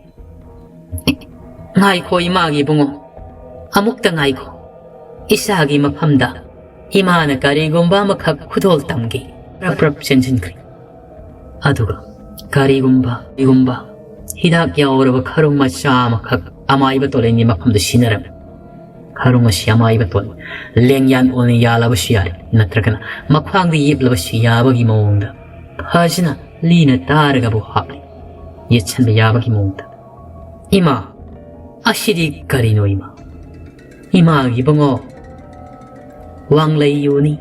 "ꯉꯥꯏꯈꯣ, ꯏꯃꯥꯒꯤ ꯏꯕꯨꯡꯉꯣ, ꯑꯃꯨꯛꯇ ꯉꯥꯏꯈꯣ꯫ ꯏꯆꯥꯒꯤ ꯃꯐꯝꯗ ꯏꯃꯥꯅ ꯀꯔꯤꯒꯨꯝꯕ ꯑꯃꯈꯛ ꯈꯨꯗꯣꯜ ꯇꯝꯒꯦ"꯫ ꯄ꯭ꯔꯞ ꯄ꯭ꯔꯞ ꯆꯦꯟꯁꯤꯟꯈ꯭ꯔꯦ꯫ ꯑꯗꯨꯒ ꯀꯔꯤꯒꯨꯝꯕ, ꯀꯔꯤꯒꯨꯝꯕ ꯍꯤꯗꯥꯛ ꯌꯥꯎꯔꯕ ꯈꯔꯨꯡ ꯃꯆꯥ ꯑꯃꯈꯛ ꯑꯃꯥꯏꯕ ꯇꯣꯂꯦꯟꯒꯤ ꯃꯐꯝꯗ ꯁꯤꯟꯅꯔꯝꯃꯤ꯫ ꯈꯔꯨꯡ ꯑꯁꯤ ꯑꯃꯥꯏꯕ ꯇꯣꯂꯦꯟ ꯂꯦꯡꯌꯥꯟ ꯑꯣꯏꯅ ꯌꯥꯜꯂꯕꯁꯨ ꯌꯥꯔꯦ, ꯅꯠꯇ꯭ꯔꯒꯅ ꯃꯈ꯭ꯋꯥꯡꯗ ꯌꯦꯞꯂꯕꯁꯨ ꯌꯥꯕꯒꯤ ꯃꯑꯣꯡꯗ ꯐꯖꯅ ꯂꯤꯅ ꯇꯥꯔꯒꯕꯨ ꯍꯥꯞꯂꯤ꯫ ꯌꯦꯠꯁꯟꯕ ꯌꯥꯕꯒꯤ ꯃꯑꯣꯡꯗ꯫ "ꯏꯃꯥ, ꯑꯁꯤꯗꯤ ꯀꯔꯤꯅꯣ ꯏꯃꯥ? ꯏꯃꯥꯒꯤ ꯏꯕꯨꯡꯉꯣ, ꯋꯥꯡꯂꯩ ꯌꯨꯅꯤ꯫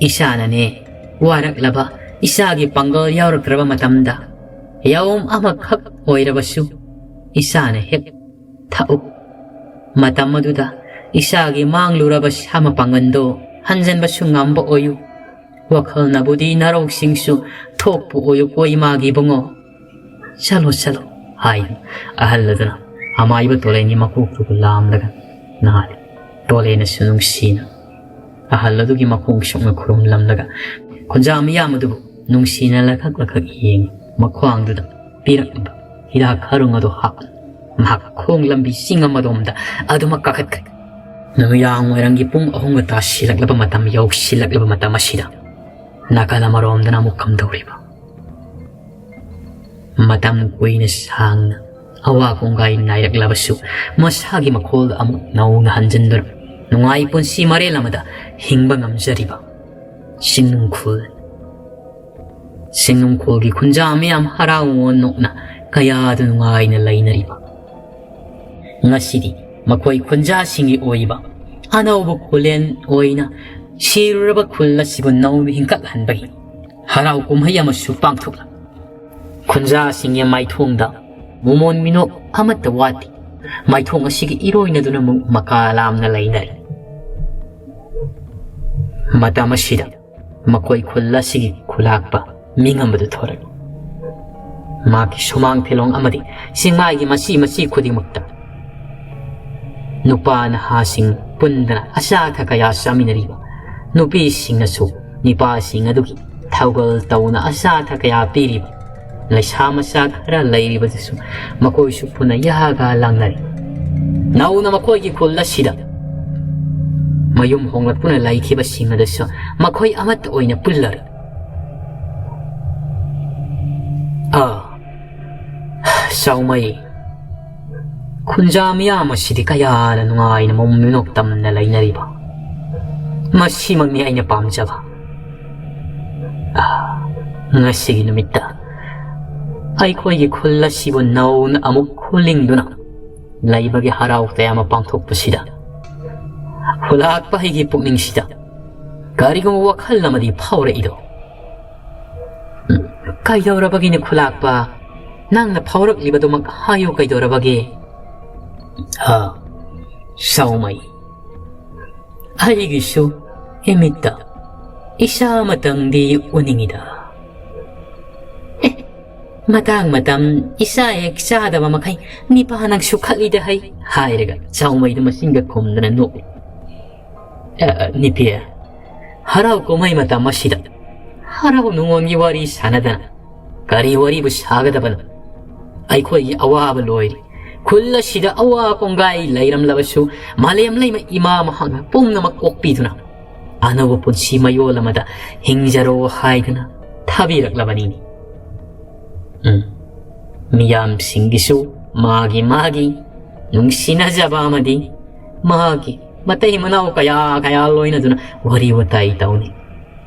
ꯏꯆꯥꯅꯅꯦ, ꯋꯥꯔꯛꯂꯕ ꯏꯆꯥꯒꯤ ꯄꯥꯡꯒꯜ ꯌꯥꯎꯔꯛꯇ꯭ꯔꯕ ꯃꯇꯝꯗ ꯌꯥꯑꯣꯝ ꯑꯃꯈꯛ ꯑꯣꯏꯔꯕꯁꯨ ꯏꯆꯥꯅ ꯍꯦꯛ ꯊꯛꯎ꯫ ꯃꯇꯝ ꯑꯗꯨꯗ ꯏꯆꯥꯒꯤ ꯃꯥꯡꯂꯨꯔꯕ ꯁꯥ ꯃꯄꯥꯡꯒꯜꯗꯣ ꯍꯟꯖꯟꯕꯁꯨ ꯉꯝꯕ ꯑꯣꯏꯌꯨ꯫ ꯋꯥꯈꯜꯅꯕꯨꯗꯤ ꯅꯔꯧꯁꯤꯡꯁꯨ ꯊꯣꯛꯄ ꯑꯣꯏꯌꯨꯀꯣ ꯏꯃꯥꯒꯤ ꯏꯕꯨꯡꯉꯣ꯫ ꯆꯠꯂꯣ, ꯆꯠꯂꯣ" ꯍꯥꯏ ꯑꯍꯜ ꯑꯗꯨꯅ ꯑꯃꯥꯏꯕ ꯇꯣꯂꯦꯟꯒꯤ ꯃꯀꯣꯛꯇꯨꯕꯨ ꯂꯥꯝꯂꯒ ꯅꯥꯜꯂꯤ꯫ ꯇꯣꯂꯦꯟꯅꯁꯨ ꯅꯨꯡꯁꯤꯅ ꯑꯍꯜ ꯑꯗꯨꯒꯤ ꯃꯈꯣꯡ ꯁꯣꯛꯅ ꯈꯨꯔꯨꯝꯂꯝꯂꯒ ꯈꯨꯟꯖꯥ ꯃꯤꯌꯥꯝ ꯑꯗꯨꯕꯨ ꯅꯨꯡꯁꯤꯅ ꯂꯈꯛ ꯂꯈꯛ ꯌꯦꯡꯉꯤ꯫ ꯃꯈ꯭ꯋꯥꯡꯗꯨꯗ ꯄꯤꯔꯛꯂꯤꯕ ꯍꯤꯗꯥꯛ ꯈꯔꯨꯡ ꯑꯗꯨ ꯍꯥꯞ ꯃꯍꯥꯛ ꯈꯣꯡ ꯂꯝꯕꯤ ꯆꯤꯡ ꯑꯃꯗꯣꯝꯗ ꯑꯗꯨꯃꯛ ꯀꯥꯈꯠꯈ꯭ꯔꯦ꯫ ꯅꯨꯃꯤꯗꯥꯡ ꯋꯥꯏꯔꯝꯒꯤ ꯄꯨꯡ ꯑꯍꯨꯝꯒ ꯇꯥꯁꯤꯜꯂꯛꯂꯕ ꯃꯇꯝ ꯌꯧꯁꯤꯜꯂꯛꯂꯕ ꯃꯇꯝ ꯑꯁꯤꯗ ꯅꯥꯀꯜ ꯑꯃꯔꯣꯝꯗꯅ ꯑꯃꯨꯛ ꯀꯝꯗꯧꯔꯤꯕ? ꯃꯇꯝ ꯀꯨꯏꯅ ꯁꯥꯡꯅ ꯑꯋꯥ ꯀꯣꯡꯒꯥꯏ ꯅꯥꯏꯔꯛꯂꯕꯁꯨ ꯃꯁꯥꯒꯤ ꯃꯈꯣꯜꯗ ꯑꯃꯨꯛ ꯅꯧꯅ ꯍꯟꯖꯤꯟꯗꯨꯅ ꯅꯨꯡꯉꯥꯏ ꯄꯨꯟꯁꯤ ꯃꯔꯦꯜ ꯑꯃꯗ ꯍꯤꯡꯕ ꯉꯝꯖꯔꯤꯕ ꯆꯤꯡꯅꯨꯡꯈꯨꯜ꯫ ꯆꯤꯡꯅꯨꯡꯈꯨꯜꯒꯤ ꯈꯨꯟꯖꯥ ꯃꯤꯌꯥꯝ ꯍꯔꯥꯎ ꯃꯣꯟ ꯅꯣꯛꯅ ꯀꯌꯥꯗ ꯅꯨꯡꯉꯥꯏꯅ ꯂꯩꯅꯔꯤꯕ꯫ ꯉꯁꯤꯗꯤ ꯃꯈꯣꯏ ꯈꯨꯟꯖꯥꯁꯤꯡꯒꯤ ꯑꯣꯏꯕ ꯑꯅꯧꯕ ꯈꯨꯂꯦꯟ ꯑꯣꯏꯅ ꯁꯤꯔꯨꯔꯕ ꯈꯨꯜ ꯑꯁꯤꯕꯨ ꯅꯧꯅ ꯍꯤꯡꯀꯠꯍꯟꯕꯒꯤ ꯍꯔꯥꯎ ꯀꯨꯝꯍꯩ ꯑꯃꯁꯨ ꯄꯥꯡꯊꯣꯛꯂꯤ꯫ ꯈꯨꯟꯖꯥꯁꯤꯡꯒꯤ ꯃꯥꯏꯊꯣꯡꯗ ꯃꯣꯃꯣꯟ ꯃꯤꯅꯣꯛ ꯑꯃꯠꯇ ꯋꯥꯠꯇꯦ꯫ ꯃꯥꯏꯊꯣꯡ ꯑꯁꯤꯒꯤ ꯏꯔꯣꯏꯅꯗꯨꯅ ꯑꯃꯨꯛ ꯃꯀꯥ ꯂꯥꯝꯅ ꯂꯩꯅꯔꯤ꯫ ꯃꯇꯝ ꯑꯁꯤꯗ ꯃꯈꯣꯏ ꯈꯨꯜ ꯑꯁꯤꯒꯤ ꯈꯨꯂꯥꯛꯄ ꯃꯤꯉꯝꯕꯗꯨ ꯊꯣꯔꯛꯏ꯫ ꯃꯍꯥꯛꯀꯤ ꯁꯨꯃꯥꯡ ꯊꯤꯂꯣꯡ ꯑꯃꯗꯤ ꯆꯤꯡꯃꯥꯏꯒꯤ ꯃꯆꯤ ꯃꯆꯤ ꯈꯨꯗꯤꯡꯃꯛꯇ ꯅꯨꯄꯥ ꯅꯍꯥꯁꯤꯡ ꯄꯨꯟꯗꯅ ꯑꯆꯥ ꯑꯊꯛ ꯀꯌꯥ ꯆꯥꯃꯤꯟꯅꯔꯤꯕ, ꯅꯨꯄꯤꯁꯤꯡꯅꯁꯨ ꯅꯨꯄꯥꯁꯤꯡ ꯑꯗꯨꯒꯤ ꯊꯧꯒꯜ ꯇꯧꯅ ꯑꯆꯥ ꯑꯊꯛ ꯀꯌꯥ ꯄꯤꯔꯤꯕ, ꯂꯩꯁꯥ ꯃꯆꯥ ꯈꯔ ꯂꯩꯔꯤꯕꯗꯨꯁꯨ ꯃꯈꯣꯏꯁꯨ ꯄꯨꯟꯅ ꯌꯥꯒ ꯂꯥꯡꯅꯔꯤ꯫ ꯅꯧꯅ ꯃꯈꯣꯏꯒꯤ ꯈꯨꯜ ꯑꯁꯤꯗ ꯃꯌꯨꯝ ꯍꯣꯡꯂꯛꯇꯨꯅ ꯂꯩꯈꯤꯕꯁꯤꯡ ꯑꯗꯨꯁꯨ ꯃꯈꯣꯏ ꯑꯃꯠꯇ ꯑꯣꯏꯅ ꯄꯨꯜꯂꯔꯤ꯫ ꯑꯥ, ꯆꯥꯎꯃꯩ, ꯈꯨꯟꯖꯥ ꯃꯤꯌꯥꯝ ꯑꯁꯤꯗꯤ ꯀꯌꯥꯅ ꯅꯨꯡꯉꯥꯏꯅ ꯃꯃꯤꯅꯣꯛ ꯇꯝꯅ ꯂꯩꯅꯔꯤꯕ꯫ ꯃꯁꯤꯃꯛꯅꯤ ꯑꯩꯅ ꯄꯥꯝꯖꯕ꯫ ꯑꯥ, ꯉꯁꯤꯒꯤ ꯅꯨꯃꯤꯠꯇ ꯑꯩꯈꯣꯏꯒꯤ ꯈꯨꯜ ꯑꯁꯤꯕꯨ ꯅꯧꯅ ꯑꯃꯨꯛ ꯈꯨꯜꯂꯤꯡꯗꯨꯅ ꯂꯩꯕꯒꯤ ꯍꯔꯥꯎ ꯇꯌꯥꯝꯕ ꯄꯥꯡꯊꯣꯛꯄꯁꯤꯗ ꯈꯨꯂꯥꯛꯄ ꯑꯩꯒꯤ ꯄꯨꯛꯅꯤꯡꯁꯤꯗ ꯀꯔꯤꯒꯨꯝꯕ ꯋꯥꯈꯜ ꯑꯃꯗꯤ ꯐꯥꯎꯔꯛꯏꯗꯣ꯫ ꯎꯝ, ꯀꯩꯗꯧꯔꯕꯒꯤꯅꯦ ꯈꯨꯂꯥꯛꯄ? ꯅꯪꯅ ꯐꯥꯎꯔꯛꯂꯤꯕꯗꯨꯃꯛ ꯍꯥꯏꯌꯨ, ꯀꯩꯗꯧꯔꯕꯒꯦ? ꯑ, ꯁꯥꯎꯃꯩ, ꯑꯩꯒꯤꯁꯨ ꯏꯃꯤꯠꯇ ꯏꯆꯥ ꯑꯃꯇꯪꯗꯤ ꯎꯅꯤꯡꯉꯤꯗ꯫ ꯑꯦ, ꯃꯇꯥꯡ ꯃꯇꯝ ꯏꯆꯥ ꯍꯦꯛ ꯆꯥꯗꯕ ꯃꯈꯩ ꯅꯤꯄꯥ ꯅꯪꯁꯨ ꯈꯠꯂꯤꯗ ꯍꯩ, ꯍꯥꯏꯔꯒ ꯆꯥꯎꯃꯩꯗꯨ ꯃꯆꯤꯟꯒ ꯈꯨꯝꯗꯅ ꯅꯣꯛꯏ꯫ ꯑ, ꯅꯤꯄꯤ, ꯍꯔꯥꯎ ꯀꯨꯝꯍꯩ ꯃꯇꯝ ꯑꯁꯤꯗ ꯍꯔꯥꯎ ꯅꯨꯡꯉꯣꯟꯒꯤ ꯋꯥꯔꯤ ꯁꯥꯟꯅꯗꯅ ꯀꯔꯤ ꯋꯥꯔꯤꯕꯨ ꯁꯥꯒꯗꯕꯅꯣ? ꯑꯩꯈꯣꯏꯒꯤ ꯑꯋꯥꯕ ꯂꯣꯏꯔꯦ꯫ ꯈꯨꯜ ꯑꯁꯤꯗ ꯑꯋꯥ ꯀꯣꯡꯒꯥꯏ ꯂꯩꯔꯝꯂꯕꯁꯨ ꯃꯥꯂꯦꯝ ꯂꯩꯃ ꯏꯃꯥ ꯃꯍꯥꯛꯅ ꯄꯨꯝꯅꯃꯛ ꯀꯣꯛꯄꯤꯗꯨꯅ ꯑꯅꯧꯕ ꯄꯨꯟꯁꯤ ꯃꯌꯣꯜ ꯑꯃꯗ ꯍꯤꯡꯖꯔꯣ ꯍꯥꯏꯗꯨꯅ ꯊꯥꯕꯤꯔꯛꯂꯕꯅꯤꯅꯦ꯫ ꯎꯝ꯫ ꯃꯤꯌꯥꯝꯁꯤꯡꯒꯤꯁꯨ ꯃꯥꯒꯤ ꯃꯥꯒꯤ ꯅꯨꯡꯁꯤꯅꯖꯕ ꯑꯃꯗꯤ ꯃꯥꯒꯤ ꯃꯇꯩ ꯃꯅꯥꯎ ꯀꯌꯥ ꯀꯌꯥ ꯂꯣꯏꯅꯗꯨꯅ ꯋꯥꯔꯤ ꯋꯥꯇꯥꯏ ꯇꯧꯅꯤ꯫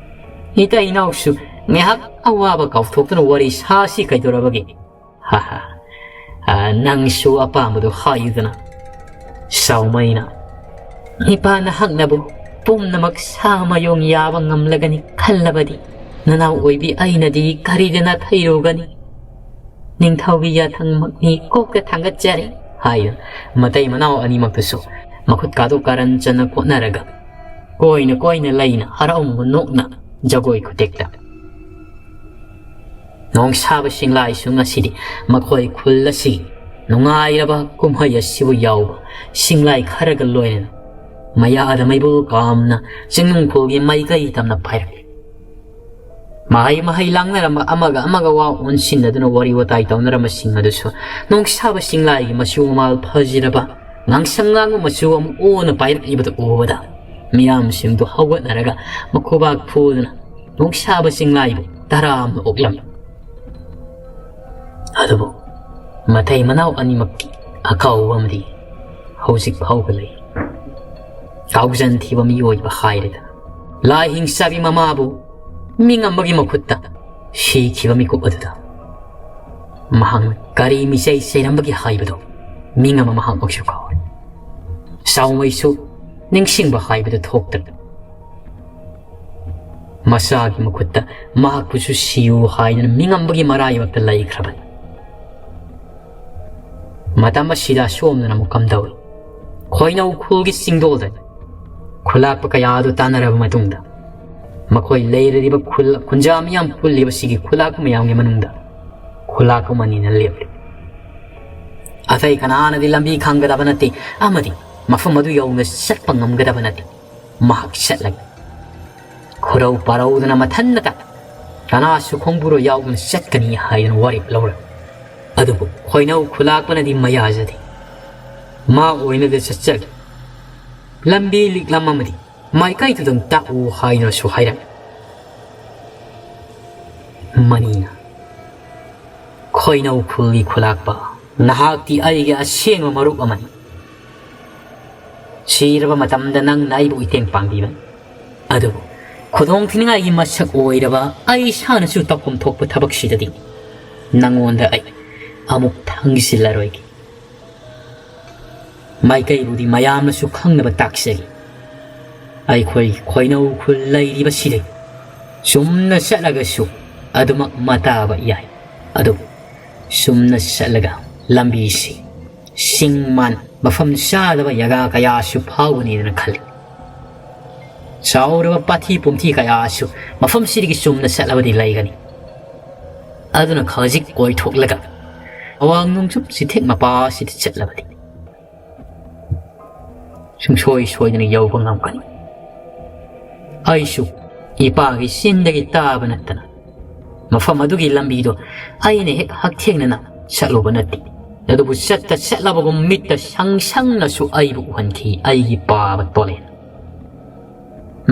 ꯏꯇꯩ ꯏꯅꯥꯎꯁꯨ ꯉꯥꯏꯍꯥꯛ ꯑꯋꯥꯕ ꯀꯥꯎꯊꯣꯛꯇꯨꯅ ꯋꯥꯔꯤ ꯁꯥꯁꯤ ꯀꯩꯗꯧꯔꯕꯒꯦ? ꯍꯥ ꯍꯥ꯫ ꯑ, ꯅꯪꯁꯨ ꯑꯄꯥꯝꯕꯗꯨ ꯍꯥꯏꯌꯨꯗꯅ꯫ ꯁꯥꯎꯃꯩꯅ, ꯏꯄꯥ ꯅꯍꯥꯛꯅꯕꯨ ꯄꯨꯝꯅꯃꯛ ꯁꯥ ꯃꯌꯣꯡ ꯌꯥꯕ ꯉꯝꯂꯒꯅꯤ ꯈꯜꯂꯕꯗꯤ, ꯅꯅꯥꯎ ꯑꯣꯏꯕꯤ ꯑꯩꯅꯗꯤ ꯀꯔꯤꯗ ꯅꯥꯊꯩꯔꯨꯒꯅꯤ? ꯅꯤꯡꯊꯧꯒꯤ ꯌꯥꯊꯪꯃꯛꯅꯤ, ꯀꯣꯛꯇ ꯊꯥꯡꯒꯠꯆꯔꯤ, ꯍꯥꯏꯗꯨꯅ ꯃꯇꯩ ꯃꯅꯥꯎ ꯑꯅꯤꯃꯛꯇꯨꯁꯨ ꯃꯈꯨꯠ ꯀꯥꯗꯣ ꯀꯥꯔꯟ ꯆꯟꯅ ꯈꯣꯠꯅꯔꯒ ꯀꯣꯏꯅ ꯀꯣꯏꯅ ꯂꯩꯅ ꯍꯔꯥꯎ ꯅꯣꯛꯅ ꯖꯒꯣꯏ ꯈꯨꯇꯦꯛꯇ꯫ ꯅꯣꯡꯁꯥꯕ ꯁꯤꯡꯂꯥꯏꯁꯨ ꯉꯁꯤꯗꯤ ꯃꯈꯣꯏ ꯈꯨꯜ ꯑꯁꯤꯒꯤ ꯅꯨꯡꯉꯥꯏꯔꯕ ꯀꯨꯝꯍꯩ ꯑꯁꯤꯕꯨ ꯌꯥꯎꯕ ꯁꯤꯡꯂꯥꯏ ꯈꯔꯒ ꯂꯣꯏꯅꯅ ꯃꯌꯥꯗ ꯃꯩꯕꯨꯜ ꯀꯥꯝꯅ ꯆꯤꯡꯅꯨꯡꯈꯣꯜꯒꯤ ꯃꯥꯏꯀꯩ ꯇꯝꯅ ꯄꯥꯏꯔꯛꯂꯤ꯫ ꯃꯍꯩ ꯃꯍꯩ ꯂꯥꯡꯅꯔꯝꯕ ꯑꯃꯒ ꯑꯃꯒ ꯋꯥ ꯑꯣꯟꯁꯤꯟꯅꯗꯨꯅ ꯋꯥꯔꯤ ꯋꯥꯇꯥꯏ ꯇꯧꯅꯔꯝꯕꯁꯤꯡ ꯑꯗꯨꯁꯨ ꯅꯣꯡꯁꯥꯕ ꯁꯤꯡꯂꯥꯏꯒꯤ ꯃꯆꯨ ꯃꯃꯥꯜ ꯐꯖꯔꯕ ꯉꯥꯡꯁꯪ ꯉꯥꯡꯕ ꯃꯆꯨ ꯑꯃ ꯑꯣꯟꯅ ꯄꯥꯏꯔꯛꯂꯤꯕꯗꯨ ꯎꯕꯗ ꯃꯤꯌꯥꯝꯁꯤꯡꯗꯨ ꯍꯧꯒꯠꯅꯔꯒ ꯃꯈꯣꯕꯥꯛ ꯐꯨꯗꯨꯅ ꯅꯣꯡꯁꯥꯕ ꯆꯤꯡꯂꯥꯏꯕꯨ ꯇꯔꯥꯝꯅ ꯑꯣꯛꯂꯝꯃꯤ꯫ ꯑꯗꯨꯕꯨ ꯃꯇꯩ ꯃꯅꯥꯎ ꯑꯅꯤꯃꯛꯀꯤ ꯑꯀꯥꯎꯕ ꯑꯃꯗꯤ ꯍꯧꯖꯤꯛ ꯐꯥꯎꯕ ꯂꯩ꯫ ꯀꯥꯎꯖꯟ ꯊꯤꯕ ꯃꯤꯑꯣꯏꯕ ꯍꯥꯏꯔꯦꯗꯅ꯫ ꯂꯥꯏ ꯍꯤꯡꯆꯥꯕꯤ ꯃꯃꯥꯕꯨ ꯃꯤꯉꯝꯕꯒꯤ ꯃꯈꯨꯠꯇ ꯁꯤꯈꯤꯕ ꯃꯤꯀꯨꯞ ꯑꯗꯨꯗ ꯃꯍꯥꯛꯅ ꯀꯔꯤ ꯃꯤꯆꯩ ꯆꯩꯔꯝꯕꯒꯦ ꯍꯥꯏꯕꯗꯨ ꯃꯤꯉꯝꯕ ꯃꯍꯥꯛꯃꯛꯁꯨ ꯀꯥꯎꯔꯦ꯫ ꯆꯥꯎꯃꯩꯁꯨ ꯅꯤꯡꯁꯤꯡꯕ ꯍꯥꯏꯕꯗꯨ ꯊꯣꯛꯇ꯭ꯔꯦ꯫ ꯃꯆꯥꯒꯤ ꯃꯈꯨꯠꯇ ꯃꯍꯥꯛꯄꯨꯁꯨ ꯁꯤꯌꯨ ꯍꯥꯏꯗꯨꯅ ꯃꯤꯉꯝꯕꯒꯤ ꯃꯔꯥꯏꯕꯛꯇ ꯂꯩꯈ꯭ꯔꯕꯅꯤ꯫ ꯃꯇꯝ ꯑꯁꯤꯗ ꯑꯁꯣꯝꯗꯅ ꯑꯃꯨꯛ ꯀꯝꯗꯧꯏ? ꯈꯣꯏꯅꯧ ꯈꯨꯜꯒꯤ ꯆꯤꯡꯗꯣꯜꯗ ꯈꯨꯂꯥꯛꯄ ꯀꯌꯥ ꯑꯗꯨ ꯇꯥꯟꯅꯔꯕ ꯃꯇꯨꯡꯗ ꯃꯈꯣꯏ ꯂꯩꯔꯤꯕ ꯈꯨꯜ-, ꯈꯨꯟꯖꯥ ꯃꯤꯌꯥꯝ ꯄꯨꯜꯂꯤꯕꯁꯤꯒꯤ ꯈꯨꯂꯥꯛꯄ ꯃꯌꯥꯝꯒꯤ ꯃꯅꯨꯡꯗ ꯈꯨꯂꯥꯛꯄ ꯃꯅꯤꯅ ꯂꯦꯞꯂꯤ꯫ ꯑꯇꯩ ꯀꯅꯥꯅꯗꯤ ꯂꯝꯕꯤ ꯈꯪꯒꯗꯕ ꯅꯠꯇꯦ ꯑꯃꯗꯤ ꯃꯐꯝ ꯑꯗꯨ ꯌꯧꯅ ꯆꯠꯄ ꯉꯝꯒꯗꯕ ꯅꯠꯇꯦ꯫ ꯃꯍꯥꯛ ꯆꯠꯂꯒ ꯈꯨꯔꯧ ꯄꯥꯔꯧꯗꯅ ꯃꯊꯟꯅꯇ ꯀꯅꯥꯁꯨ ꯈꯣꯡꯕꯨꯔꯣ ꯌꯥꯎꯗꯅ ꯆꯠꯀꯅꯤ ꯍꯥꯏꯗꯨꯅ ꯋꯥꯔꯦꯞ ꯂꯧꯔꯝꯃꯤ꯫ ꯑꯗꯨꯕꯨ ꯈꯣꯏꯅꯧ ꯈꯨꯂꯥꯛꯄꯅꯗꯤ ꯃꯌꯥꯖꯗꯦ꯫ ꯃꯥ ꯑꯣꯏꯅꯗ ꯆꯠꯆꯒꯦ꯫ ꯂꯝꯕꯤ ꯂꯤꯛꯂꯝ ꯑꯃꯗꯤ ꯃꯥꯏꯀꯩꯗꯨꯗꯪ ꯇꯥꯛꯎ ꯍꯥꯏꯗꯨꯅꯁꯨ ꯍꯥꯏꯔꯝꯃꯤ꯫ ꯃꯅꯤꯅ, "ꯈꯣꯏꯅꯧ ꯈꯨꯜꯒꯤ ꯈꯨꯂꯥꯛꯄ, ꯅꯍꯥꯛꯇꯤ ꯑꯩꯒꯤ ꯑꯁꯦꯡꯕ ꯃꯔꯨꯞ ꯑꯃꯅꯤ꯫ ꯁꯤꯔꯕ ꯃꯇꯝꯗ ꯅꯪꯅ ꯑꯩꯕꯨ ꯏꯇꯦꯡ ꯄꯥꯡꯕꯤꯕꯅꯤ꯫ ꯑꯗꯨꯕꯨ ꯈꯨꯗꯣꯡ ꯊꯤꯅꯤꯡꯉꯥꯏꯒꯤ ꯃꯁꯛ ꯑꯣꯏꯔꯕ ꯑꯩ ꯏꯁꯥꯅꯁꯨ ꯇꯧꯐꯝ ꯊꯣꯛꯄ ꯊꯕꯛꯁꯤꯗꯗꯤ ꯅꯪꯉꯣꯟꯗ ꯑꯩ ꯑꯃꯨꯛ ꯊꯪꯖꯤꯜꯂꯔꯣꯏꯒꯦ꯫ ꯃꯥꯏꯀꯩꯕꯨꯗꯤ ꯃꯌꯥꯝꯅꯁꯨ ꯈꯪꯅꯕ ꯇꯥꯛꯆꯒꯦ꯫ ꯑꯩꯈꯣꯏ ꯈꯣꯏꯅꯧ ꯈꯨꯜ ꯂꯩꯔꯤꯕꯁꯤꯗꯩ ꯆꯨꯝꯅ ꯆꯠꯂꯒꯁꯨ ꯑꯗꯨꯃꯛ ꯃꯇꯥꯕ ꯌꯥꯏ꯫ ꯑꯗꯨꯕꯨ ꯆꯨꯝꯅ ꯆꯠꯂꯒ ꯂꯝꯕꯤꯁꯤ ꯁꯤꯡ ꯃꯥꯟ ꯃꯐꯝ ꯆꯥꯗꯕ ꯖꯒꯥ ꯀꯌꯥꯁꯨ ꯐꯥꯎꯒꯅꯤꯗꯅ ꯈꯜꯂꯤ꯫ ꯆꯥꯎꯔꯕ ꯄꯥꯊꯤ ꯄꯨꯝꯊꯤ ꯀꯌꯥꯁꯨ ꯃꯐꯝꯁꯤꯗꯒꯤ ꯆꯨꯝꯅ ꯆꯠꯂꯕꯗꯤ ꯂꯩꯒꯅꯤ꯫ ꯑꯗꯨꯅ ꯍꯧꯖꯤꯛ ꯀꯣꯏꯊꯣꯛꯂꯒ ꯑꯋꯥꯡ ꯅꯣꯡꯆꯨꯞ ꯆꯤꯊꯦꯛ ꯃꯄꯥꯁꯤꯗ ꯆꯠꯂꯕꯗꯤ ꯁꯨꯡꯁꯣꯏ ꯁꯣꯏꯗꯅ ꯌꯧꯕ ꯉꯝꯒꯅꯤ꯫ ꯑꯩꯁꯨ ꯏꯄꯥꯒꯤ ꯆꯤꯟꯗꯒꯤ ꯇꯥꯕ ꯅꯠꯇꯅ ꯃꯐꯝ ꯑꯗꯨꯒꯤ ꯂꯝꯕꯤꯗꯣ ꯑꯩꯅ ꯍꯦꯛ ꯍꯛꯊꯦꯡꯅꯅ ꯆꯠꯂꯨꯕ ꯅꯠꯇꯦ꯫ ꯑꯗꯨꯕꯨ ꯆꯠꯇ ꯆꯠꯂꯕꯒꯨꯝ ꯃꯤꯠꯇ ꯁꯪ ꯁꯪꯅꯁꯨ ꯑꯩꯕꯨ ꯎꯍꯟꯈꯤ ꯑꯩꯒꯤ ꯄꯥꯕ ꯇꯣꯂꯦꯟ꯫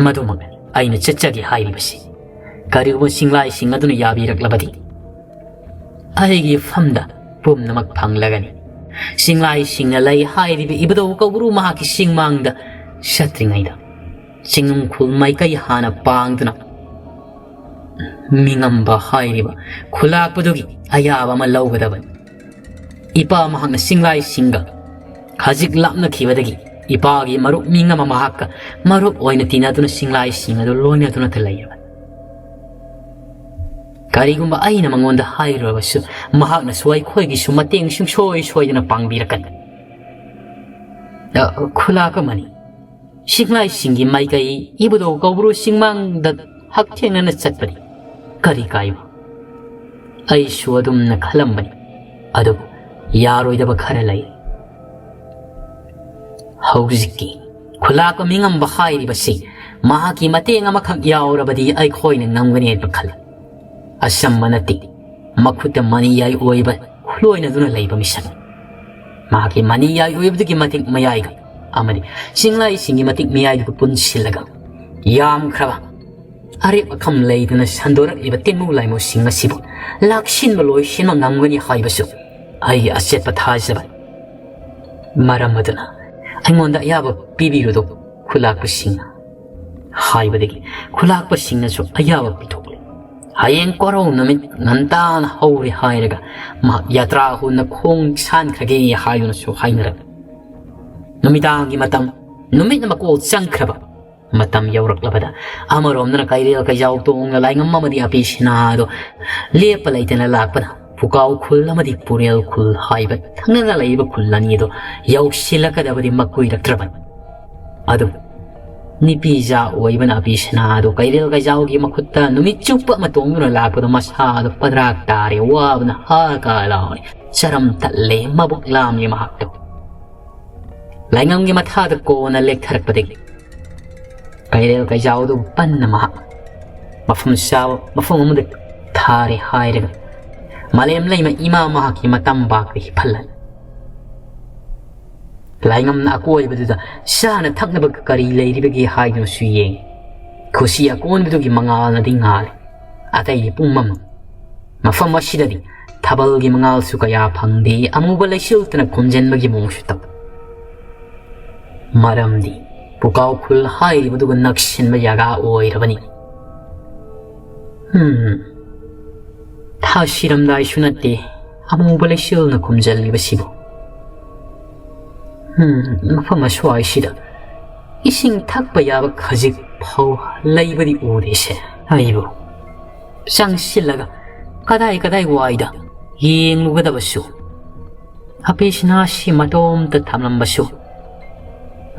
ꯃꯗꯨꯃꯛ ꯑꯩꯅ ꯆꯠꯆꯒꯦ ꯍꯥꯏꯔꯤꯕꯁꯤ꯫ ꯀꯔꯤꯒꯨꯝꯕ ꯆꯤꯡꯂꯥꯏꯁꯤꯡ ꯑꯗꯨꯅ ꯌꯥꯕꯤꯔꯛꯂꯕꯗꯤ ꯑꯩꯒꯤ ꯐꯝꯗ ꯄꯨꯝꯅꯃꯛ ꯐꯪꯂꯒꯅꯤ꯫ ꯆꯤꯡꯂꯥꯏꯁꯤꯡꯅ ꯂꯩ ꯍꯥꯏꯔꯤꯕ ꯏꯕꯨꯙꯧ ꯀꯧꯕ꯭ꯔꯨ ꯃꯍꯥꯛꯀꯤ ꯆꯤꯡꯃꯥꯡꯗ ꯆꯠꯇ꯭ꯔꯤꯉꯩꯗ ꯆꯤꯡꯅꯨꯡꯈꯨꯜ ꯃꯥꯏꯀꯩ ꯍꯥꯟꯅ ꯄꯥꯡꯗꯨꯅ ꯃꯤꯉꯝꯕ ꯍꯥꯏꯔꯤꯕ ꯈꯨꯂꯥꯛꯄꯗꯨꯒꯤ ꯑꯌꯥꯕ ꯑꯃ ꯂꯧꯒꯗꯕꯅꯤ꯫ ꯏꯄꯥ ꯃꯍꯥꯛꯅ ꯆꯤꯡꯂꯥꯏꯁꯤꯡꯒ ꯈꯖꯤꯛ ꯂꯥꯞꯅꯈꯤꯕꯗꯒꯤ ꯏꯄꯥꯒꯤ ꯃꯔꯨꯞ ꯃꯤꯉꯝꯕ ꯃꯍꯥꯛꯀ ꯃꯔꯨꯞ ꯑꯣꯏꯅ ꯇꯤꯟꯅꯗꯨꯅ ꯆꯤꯡꯂꯥꯏꯁꯤꯡ ꯑꯗꯨ ꯂꯣꯏꯅꯗꯨꯅꯇ ꯂꯩꯔꯕꯅꯤ꯫ ꯀꯔꯤꯒꯨꯝꯕ ꯑꯩꯅ ꯃꯉꯣꯟꯗ ꯍꯥꯏꯔꯨꯔꯕꯁꯨ ꯃꯍꯥꯛꯅꯁꯨ ꯑꯩꯈꯣꯏꯒꯤꯁꯨ ꯃꯇꯦꯡ ꯁꯨꯡꯁꯣꯏ ꯁꯣꯏꯗꯅ ꯄꯥꯡꯕꯤꯔꯛꯀꯅꯤ꯫ ꯑ, ꯈꯨꯂꯥꯛ ꯑꯃꯅꯤ꯫ ꯆꯤꯡꯂꯥꯏꯁꯤꯡꯒꯤ ꯃꯥꯏꯀꯩ ꯏꯕꯨꯙꯧ ꯀꯧꯕ꯭ꯔꯨ ꯆꯤꯡꯃꯥꯡꯗ ꯍꯛꯊꯦꯡꯅꯅ ꯆꯠꯄꯗꯤ ꯀꯔꯤ ꯀꯥꯏꯕ? ꯑꯩꯁꯨ ꯑꯗꯨꯝꯅ ꯈꯜꯂꯝꯕꯅꯤ, ꯑꯗꯨꯕꯨ ꯌꯥꯔꯣꯏꯗꯕ ꯈꯔ ꯂꯩ꯫ ꯍꯧꯖꯤꯛꯀꯤ ꯈꯨꯂꯥꯛꯄ ꯃꯤꯉꯝꯕ ꯍꯥꯏꯔꯤꯕꯁꯤ ꯃꯍꯥꯛꯀꯤ ꯃꯇꯦꯡ ꯑꯃꯈꯛ ꯌꯥꯎꯔꯕꯗꯤ ꯑꯩꯈꯣꯏꯅ ꯉꯝꯒꯅꯤ ꯍꯥꯏꯅ ꯈꯜꯂꯤ꯫ ꯑꯆꯝꯕ ꯅꯠꯇꯦ, ꯃꯈꯨꯠꯇ ꯃꯅꯤꯌꯥꯏ ꯑꯣꯏꯕ ꯈꯨꯠꯂꯣꯏꯅꯗꯨꯅ ꯂꯩꯕ ꯃꯤꯁꯛꯅꯤ꯫ ꯃꯍꯥꯛꯀꯤ ꯃꯅꯤꯌꯥꯏ ꯑꯣꯏꯕꯗꯨꯒꯤ ꯃꯇꯤꯛ ꯃꯌꯥꯏꯒ ꯑꯃꯗꯤ ꯆꯤꯡꯂꯥꯏꯁꯤꯡꯒꯤ ꯃꯇꯤꯛ ꯃꯌꯥꯏꯗꯨꯒ ꯄꯨꯟꯁꯤꯜꯂꯒ ꯌꯥꯝꯈ꯭ꯔꯕ ꯑꯔꯦꯞ ꯑꯈꯝ ꯂꯩꯇꯅ ꯁꯟꯗꯣꯔꯛꯂꯤꯕ ꯇꯤꯟꯃꯨ ꯂꯥꯏꯃꯨꯁꯤꯡ ꯑꯁꯤꯕꯨ ꯂꯥꯛꯁꯤꯟꯕ ꯂꯣꯏꯁꯤꯟꯕ ꯉꯝꯒꯅꯤ ꯍꯥꯏꯕꯁꯨ ꯑꯩꯒꯤ ꯑꯆꯦꯠꯄ ꯊꯥꯖꯕꯅꯤ꯫ ꯃꯔꯝ ꯑꯗꯨꯅ ꯑꯩꯉꯣꯟꯗ ꯑꯌꯥꯕ ꯄꯤꯕꯤꯔꯨꯗꯣ ꯈꯨꯂꯥꯛꯄꯁꯤꯡꯅ ꯍꯥꯏꯕꯗꯒꯤ ꯈꯨꯂꯥꯛꯄꯁꯤꯡꯅꯁꯨ ꯑꯌꯥꯕ ꯄꯤꯊꯣꯛꯂꯦ꯫ ꯍꯌꯦꯡ ꯀꯣꯔꯧ ꯅꯨꯃꯤꯠ ꯉꯟꯇꯥꯅ ꯍꯧꯔꯦ ꯍꯥꯏꯔꯒ ꯃꯍꯥꯛ ꯌꯥꯇ꯭ꯔꯥ ꯍꯨꯟꯅ ꯈꯣꯡ ꯁꯥꯟꯈ꯭ꯔꯒꯦ ꯍꯥꯏꯗꯨꯅꯁꯨ ꯍꯥꯏꯅꯔꯝꯃꯤ꯫ ꯅꯨꯃꯤꯗꯥꯡꯒꯤ ꯃꯇꯝ, ꯅꯨꯃꯤꯠꯅ ꯃꯀꯣꯜ ꯆꯪꯈ꯭ꯔꯕ ꯃꯇꯝ ꯌꯧꯔꯛꯂꯕꯗ ꯑꯃꯔꯣꯝꯗꯅ ꯀꯩꯔꯦꯜ ꯀꯩꯖꯥꯎ ꯇꯣꯡꯅ ꯂꯥꯏꯉꯝ ꯑꯃꯗꯤ ꯑꯄꯤ ꯁꯤꯅꯥꯗꯣ ꯂꯦꯞꯄ ꯂꯩꯇꯅ ꯂꯥꯛꯄꯅ ꯄꯨꯀꯥꯎ ꯈꯨꯜ ꯑꯃꯗꯤ ꯄꯨꯔꯦꯜ ꯈꯨꯜ ꯍꯥꯏꯕ ꯊꯪꯅꯅ ꯂꯩꯔꯤꯕ ꯈꯨꯜ ꯑꯅꯤ ꯑꯗꯨ ꯌꯧꯁꯤꯜꯂꯛꯀꯗꯕꯗꯤ ꯃꯀꯨꯏꯔꯛꯇ꯭ꯔꯕꯅꯤ꯫ ꯑꯗꯨꯕꯨ ꯅꯨꯄꯤꯖꯥ ꯑꯣꯏꯕꯅ ꯑꯄꯤ ꯁꯅꯥ ꯑꯗꯨ ꯀꯩꯔꯦꯜ ꯀꯩꯖꯥꯎꯒꯤ ꯃꯈꯨꯠꯇ ꯅꯨꯃꯤꯠ ꯆꯨꯞꯄ ꯑꯃ ꯇꯣꯡꯗꯨꯅ ꯂꯥꯛꯄꯗ ꯃꯁꯥꯗꯨ ꯄꯗ꯭ꯔꯥꯛ ꯇꯥꯔꯦ, ꯋꯥꯕꯅ ꯍꯥ ꯀꯥ ꯂꯥꯎꯔꯦ, ꯆꯔꯝ ꯇꯠꯂꯦ, ꯃꯕꯨꯛ ꯂꯥꯝꯂꯦ ꯃꯍꯥꯛꯇꯣ꯫ ꯂꯥꯏꯉꯝꯒꯤ ꯃꯊꯥꯗ ꯀꯣꯟꯅ ꯂꯦꯛꯊꯔꯛꯄꯗꯒꯤ ꯀꯩꯔꯦꯜ ꯀꯩꯖꯥꯎꯗꯨ ꯄꯟꯅ ꯃꯍꯥꯛ ꯃꯐꯝ ꯆꯥꯕ ꯃꯐꯝ ꯑꯃꯗ ꯊꯥꯔꯦ ꯍꯥꯏꯔꯒ ꯃꯥꯂꯦꯝ ꯂꯩꯃ ꯏꯃꯥ ꯃꯍꯥꯛꯀꯤ ꯃꯇꯝ ꯄꯥꯛꯇ ꯍꯤꯞꯍꯜꯂꯦ꯫ ꯂꯥꯏꯉꯝꯅ ꯑꯀꯣꯏꯕꯗꯨꯗ ꯆꯥꯅ ꯊꯛꯅꯕ ꯀꯔꯤ ꯂꯩꯔꯤꯕꯒꯦ ꯍꯥꯏꯗꯨꯅꯁꯨ ꯌꯦꯡꯉꯤ꯫ ꯈꯨꯁꯤ ꯑꯀꯣꯟꯕꯗꯨꯒꯤ ꯃꯉꯥꯜꯅꯗꯤ ꯉꯥꯜꯂꯤ꯫ ꯑꯇꯩꯗꯤ ꯄꯨꯝꯃꯝ꯫ ꯃꯐꯝ ꯑꯁꯤꯗꯗꯤ ꯊꯥꯕꯜꯒꯤ ꯃꯉꯥꯜꯁꯨ ꯀꯌꯥ ꯐꯪꯗꯦ, ꯑꯃꯨꯕ ꯂꯩꯆꯤꯜꯇꯅ ꯈꯨꯝꯖꯤꯟꯕꯒꯤ ꯃꯑꯣꯡꯁꯨ ꯇꯧꯏ꯫ ꯃꯔꯝꯗꯤ ꯄꯨꯀꯥꯎ ꯈꯨꯜ ꯍꯥꯏꯔꯤꯕꯗꯨꯒ ꯅꯛꯁꯤꯟꯕ ꯖꯒꯥ ꯑꯣꯏꯔꯕꯅꯤ꯫ ꯍꯝ, ꯊꯥ ꯁꯤꯔꯝꯗꯥꯏꯁꯨ ꯅꯠꯇꯦ ꯑꯃꯨꯕ ꯂꯩꯆꯤꯜꯅ ꯈꯨꯝꯖꯤꯜꯂꯤꯕꯁꯤꯕꯨ꯫ ꯍꯝ, ꯃꯐꯝ ꯑꯁ꯭ꯋꯥꯏꯁꯤꯗ ꯏꯁꯤꯡ ꯊꯛꯄ ꯌꯥꯕ ꯈꯖꯤꯛ ꯐꯥꯎ ꯂꯩꯕꯗꯤ ꯎꯗꯦꯁꯦ꯫ ꯑꯩꯕꯨ ꯆꯪꯁꯤꯜꯂꯒ ꯀꯗꯥꯏ ꯀꯗꯥꯏ ꯋꯥꯏꯗ ꯌꯦꯡꯂꯨꯒꯗꯕꯁꯨ, ꯑꯄꯦꯁꯤꯅꯥꯁꯤ ꯃꯇꯣꯝꯇ ꯊꯝꯂꯝꯕꯁꯨ,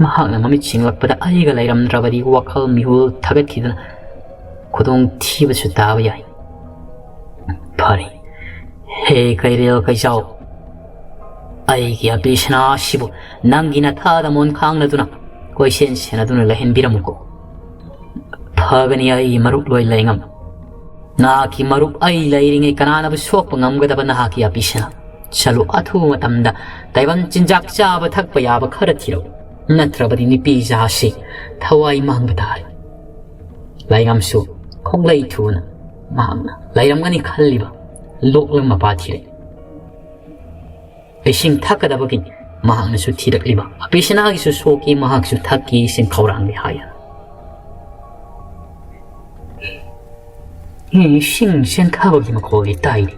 ꯃꯍꯥꯛꯅ ꯃꯃꯤꯠ ꯁꯤꯡꯂꯛꯄꯗ ꯑꯩꯒ ꯂꯩꯔꯝꯗ꯭ꯔꯕꯗꯤ ꯋꯥꯈꯜ ꯃꯤꯍꯨꯜ ꯊꯥꯒꯠꯈꯤꯗꯅ ꯈꯨꯗꯣꯡ ꯊꯤꯕꯁꯨ ꯇꯥꯕ ꯌꯥꯏ꯫ ꯐꯔꯦ, ꯍꯦ ꯀꯩꯔꯦꯜ ꯀꯩꯖꯥꯎ, ꯑꯩꯒꯤ ꯑꯄꯦꯁꯅꯥ ꯑꯁꯤꯕꯨ ꯅꯪꯒꯤ ꯅꯊꯥꯗ ꯃꯣꯟ ꯈꯥꯡꯅꯗꯨꯅ ꯀꯣꯏꯁꯦꯟ ꯁꯦꯟꯅꯗꯨꯅ ꯂꯩꯍꯟꯕꯤꯔꯝꯃꯨꯀꯣ꯫ ꯐꯒꯅꯤ ꯑꯩꯒꯤ ꯃꯔꯨꯞ ꯂꯣꯏ ꯂꯩꯉꯝ꯫ ꯅꯍꯥꯛꯀꯤ ꯃꯔꯨꯞ ꯑꯩ ꯂꯩꯔꯤꯉꯩ ꯀꯅꯥꯅꯕꯨ ꯁꯣꯛꯄ ꯉꯝꯒꯗꯕ ꯅꯍꯥꯛꯀꯤ ꯑꯄꯤꯁꯅꯥ? ꯆꯠꯂꯨ, ꯑꯊꯨꯕ ꯃꯇꯝꯗ ꯇꯥꯏꯕꯪ ꯆꯤꯟꯖꯥꯛ ꯆꯥꯕ ꯊꯛꯄ ꯌꯥꯕ ꯈꯔ ꯊꯤꯔꯛꯎ, ꯅꯠꯇ꯭ꯔꯕꯗꯤ ꯅꯨꯄꯤ ꯏꯆꯥꯁꯤ ꯊꯋꯥꯏ ꯃꯥꯡꯕ ꯇꯥꯔꯦ꯫ ꯂꯥꯏꯉꯝꯁꯨ ꯈꯣꯡꯂꯩ ꯊꯨꯅ ꯃꯍꯥꯛꯅ ꯂꯩꯔꯝꯒꯅꯤ ꯈꯜꯂꯤꯕ ꯂꯣꯛꯂꯝ ꯃꯄꯥ ꯊꯤꯔꯛꯏ꯫ ꯏꯁꯤꯡ ꯊꯛꯀꯗꯕꯒꯤ ꯃꯍꯥꯛꯅꯁꯨ ꯊꯤꯔꯛꯂꯤꯕ꯫ "ꯑꯄꯤꯁꯅꯥꯒꯤꯁꯨ ꯁꯣꯛꯀꯦ, ꯃꯍꯥꯛꯁꯨ ꯊꯛꯀꯦ, ꯏꯁꯤꯡ ꯈꯧꯔꯥꯡꯂꯦ" ꯍꯥꯏꯅ꯫ ꯑꯦ, ꯏꯁꯤꯡ ꯆꯦꯟꯊꯕꯒꯤ ꯃꯈꯣꯜꯗꯤ ꯇꯥꯏꯅꯦ꯫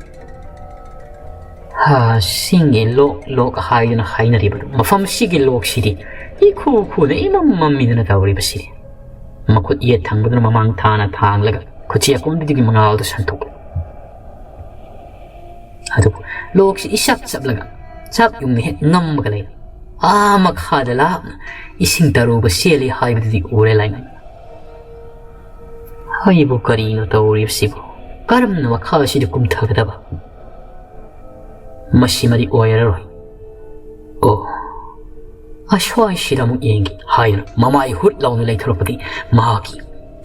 ꯍꯥ, ꯁꯤꯡꯒꯤ ꯂꯣꯛ ꯂꯣꯛ ꯍꯥꯏꯗꯨꯅ ꯍꯥꯏꯅꯔꯤꯕꯗꯨ, ꯃꯐꯝꯁꯤꯒꯤ ꯂꯣꯛꯁꯤꯗꯤ ꯏꯈꯨ ꯈꯨꯅ ꯏꯃꯝ ꯃꯝꯃꯤꯗꯨꯅ ꯇꯧꯔꯤꯕꯁꯤꯗꯤ꯫ ꯃꯈꯨꯠ ꯌꯦꯠ ꯊꯪꯕꯗꯨꯅ ꯃꯃꯥꯡ ꯊꯥꯅ ꯊꯥꯡꯂꯒ ꯈꯨꯠꯁꯤ ꯑꯀꯣꯟꯕꯗꯨꯒꯤ ꯃꯉꯥꯜꯗꯨ ꯁꯟꯗꯣꯛꯂꯦ꯫ ꯑꯗꯨꯕꯨ ꯂꯣꯛꯁꯤ ꯏꯆꯞ ꯆꯞꯂꯒ ꯆꯥꯛ ꯌꯨꯡꯅ ꯍꯦꯛ ꯅꯝꯃꯒ ꯂꯩ꯫ ꯑꯥ ꯃꯈꯥꯗ ꯂꯥꯞꯅ ꯏꯁꯤꯡ ꯇꯔꯨꯕ ꯆꯦꯜꯂꯤ ꯍꯥꯏꯕꯗꯨꯗꯤ ꯎꯔꯦ ꯂꯥꯏꯉꯟ꯫ ꯍꯩꯕꯨ ꯀꯔꯤꯅꯣ ꯇꯧꯔꯤꯕꯁꯤꯕꯨ? ꯀꯔꯝꯅ ꯃꯈꯥꯁꯤꯗ ꯀꯨꯝꯊꯒꯗꯕ? ꯃꯁꯤꯃꯗꯤ ꯑꯣꯏꯔꯔꯣꯏ꯫ ꯑꯣ, ꯑꯁ꯭ꯋꯥꯏꯁꯤꯗ ꯑꯃꯨꯛ ꯌꯦꯡꯒꯦ ꯍꯥꯏꯗꯨꯅ ꯃꯃꯥꯏ ꯍꯨꯠ ꯂꯥꯎꯅ ꯂꯩꯊꯣꯔꯛꯄꯗꯤ ꯃꯍꯥꯛꯀꯤ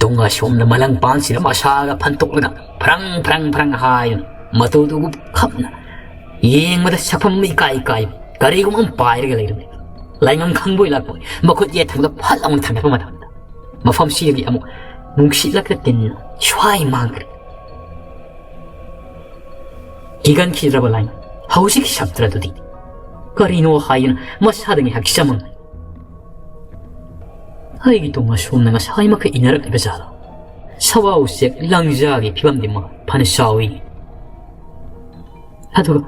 ꯇꯨꯡ ꯑꯁꯣꯝꯗ ꯃꯂꯪ ꯄꯥꯟꯁꯤꯗ ꯃꯁꯥꯒ ꯐꯟꯇꯣꯛꯂꯒ ꯐ꯭ꯔꯪ ꯐ꯭ꯔꯪ ꯐ꯭ꯔꯪ ꯍꯥꯏꯗꯨꯅ ꯃꯇꯨꯗꯨ ꯈꯞꯅ ꯌꯦꯡꯕꯗ ꯁꯛꯐꯝ ꯏꯀꯥꯏ ꯀꯥꯏ ꯀꯔꯤꯒꯨꯝꯕ ꯑꯃ ꯄꯥꯏꯔꯒ ꯂꯩꯔꯝꯃꯤ꯫ ꯂꯥꯏꯉꯝ ꯈꯪꯕꯣꯏ ꯂꯥꯛꯄꯣꯏ ꯃꯈꯨꯠ ꯌꯦꯠ ꯊꯪꯕꯗ ꯐꯠ ꯂꯥꯎꯅ ꯊꯥꯡꯒꯠꯄ ꯃꯇꯝꯗ ꯃꯐꯝꯁꯤꯗꯒꯤ ꯑꯃꯨꯛ ꯅꯨꯡꯁꯤꯠꯂꯛꯇ ꯇꯤꯟꯅ ꯁ꯭ꯋꯥꯏ ꯃꯥꯡꯈ꯭ꯔꯦ꯫ ꯀꯤꯒꯟꯈꯤꯗ꯭ꯔꯕ ꯂꯥꯏꯉꯝ ꯍꯧꯖꯤꯛ ꯁꯛꯇ꯭ꯔꯗꯨꯗꯤ ꯀꯔꯤꯅꯣ ꯍꯥꯏꯗꯨꯅ ꯃꯁꯥꯗ ꯉꯥꯏꯍꯥꯛ ꯆꯃꯝꯅꯩ꯫ ꯑꯩꯒꯤ ꯇꯨꯡ ꯑꯁꯣꯝꯅ ꯉꯁꯥꯏ ꯃꯈꯩ ꯏꯟꯅꯔꯛꯂꯤꯕ ꯖꯥꯠꯂꯣ? ꯁꯋꯥ ꯎꯆꯦꯛ ꯂꯪꯖꯥꯒꯤ ꯐꯤꯕꯝꯗꯤ ꯃꯥ ꯐꯅ ꯆꯥꯎꯏꯅꯦ꯫ ꯑꯗꯨꯒ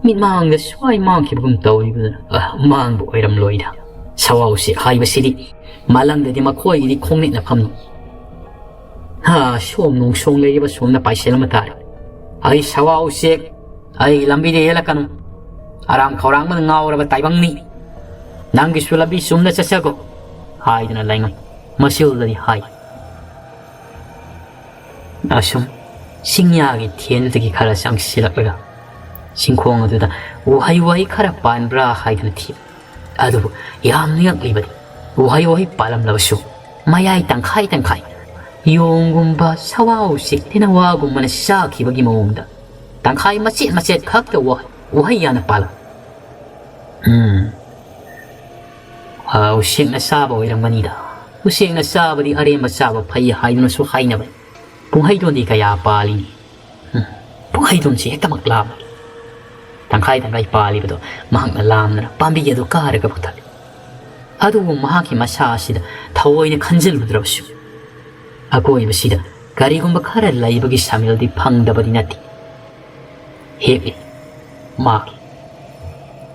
ꯃꯤꯠꯃꯥꯡꯗ ꯁ꯭ꯋꯥꯏ ꯃꯥꯡꯈꯤꯕꯒꯨꯝ ꯇꯧꯔꯤꯕꯗꯨꯅ, ꯑ, ꯃꯥꯡꯕ ꯑꯣꯏꯔꯝꯂꯣꯏꯗ꯫ ꯁꯋꯥ ꯎꯆꯦꯛ ꯍꯥꯏꯕꯁꯤꯗꯤ ꯃꯥꯂꯪꯗꯗꯤ ꯃꯈꯣꯏꯒꯤꯗꯤ ꯈꯣꯡꯅꯦꯠꯅꯐꯝꯅꯤ꯫ ꯍꯥ, ꯁꯣꯝ ꯅꯣꯡꯁꯣꯡ ꯂꯩꯔꯤꯕ ꯁꯣꯝꯅ ꯄꯥꯏꯁꯤꯜꯂꯝꯕ ꯇꯥꯔꯦ꯫ ꯑꯩ ꯁꯋꯥ ꯎꯆꯦꯛ, ꯑꯩꯒꯤ ꯂꯝꯕꯤꯗ ꯌꯦꯜꯂꯛꯀꯅꯨ꯫ ꯑꯔꯥꯝ ꯈꯧꯔꯥꯡꯕꯅ ꯉꯥꯎꯔꯕ ꯇꯥꯏꯕꯪꯅꯤ꯫ ꯅꯪꯒꯤꯁꯨ ꯂꯝꯕꯤ ꯆꯨꯝꯅ ꯆꯠꯆꯒꯣ ꯍꯥꯏꯗꯨꯅ ꯂꯩꯉꯝ ꯃꯁꯤꯜꯗꯗꯤ ꯍꯥꯏ꯫ ꯑꯁꯨꯝ ꯆꯤꯡꯌꯥꯒꯤ ꯊꯦꯟꯗꯒꯤ ꯈꯔ ꯆꯪꯁꯤꯜꯂꯛꯂꯒ ꯆꯤꯡꯈꯣꯡ ꯑꯗꯨꯗ ꯎꯍꯩ ꯋꯥꯍꯩ ꯈꯔ ꯄꯥꯟꯕ꯭ꯔꯥ ꯍꯥꯏꯗꯨꯅ ꯊꯤ꯫ ꯑꯗꯨꯕꯨ ꯌꯥꯝ ꯉꯛꯂꯤꯕꯗꯤ ꯎꯍꯩ ꯋꯥꯍꯩ ꯄꯥꯜꯂꯝꯂꯕꯁꯨ ꯃꯌꯥꯏ ꯇꯪꯈꯥꯏ ꯇꯪꯈꯥꯏ ꯌꯣꯡꯒꯨꯝꯕ, ꯁꯋꯥ ꯎꯆꯦꯛ, ꯇꯦꯅꯋꯥꯒꯨꯝꯕꯅ ꯆꯥꯈꯤꯕꯒꯤ ꯃꯑꯣꯡꯗ ꯇꯪꯈꯥꯏ ꯃꯆꯦꯠ ꯃꯆꯦꯠ ꯈꯛꯇ ꯋꯥ-, ꯎꯍꯩ ꯌꯥꯅ ꯄꯥꯜꯂꯝ꯫ ꯎꯝ꯫ ꯑ, ꯎꯆꯦꯛꯅ ꯆꯥꯕ ꯑꯣꯏꯔꯝꯒꯅꯤꯗ꯫ ꯎꯆꯦꯛꯅ ꯆꯥꯕꯗꯤ ꯑꯔꯦꯝꯕ ꯆꯥꯕ ꯐꯩ ꯍꯥꯏꯗꯨꯅꯁꯨ ꯍꯥꯏꯅꯕꯅꯤ꯫ ꯄꯨꯡꯍꯩꯗꯣꯟꯗꯤ ꯀꯌꯥ ꯄꯥꯜꯂꯤ? ꯎꯝ, ꯄꯨꯡꯍꯩꯗꯣꯟꯁꯤ ꯍꯦꯛꯇꯃꯛ ꯂꯥꯝꯃꯤ꯫ ꯇꯪꯈꯥꯏ ꯇꯪꯈꯥꯏ ꯄꯥꯜꯂꯤꯕꯗꯣ ꯃꯍꯥꯛꯅ ꯂꯥꯝꯗꯅ ꯄꯥꯝꯕꯤ ꯑꯗꯨ ꯀꯥꯔꯒ ꯄꯨꯊꯠꯂꯤ꯫ ꯑꯗꯨꯕꯨ ꯃꯍꯥꯛꯀꯤ ꯃꯁꯥ ꯑꯁꯤꯗ ꯊꯑꯣꯏꯅ ꯈꯟꯖꯤꯜꯂꯨꯗ꯭ꯔꯕꯁꯨ, ꯑꯀꯣꯏꯕꯁꯤꯗ ꯀꯔꯤꯒꯨꯝꯕ ꯈꯔ ꯂꯩꯕꯒꯤ ꯁꯥꯃꯤꯜꯗꯤ ꯐꯪꯗꯕꯗꯤ ꯅꯠꯇꯦ꯫ ꯍꯦꯛꯂꯤ꯫ ꯃꯥꯒꯤ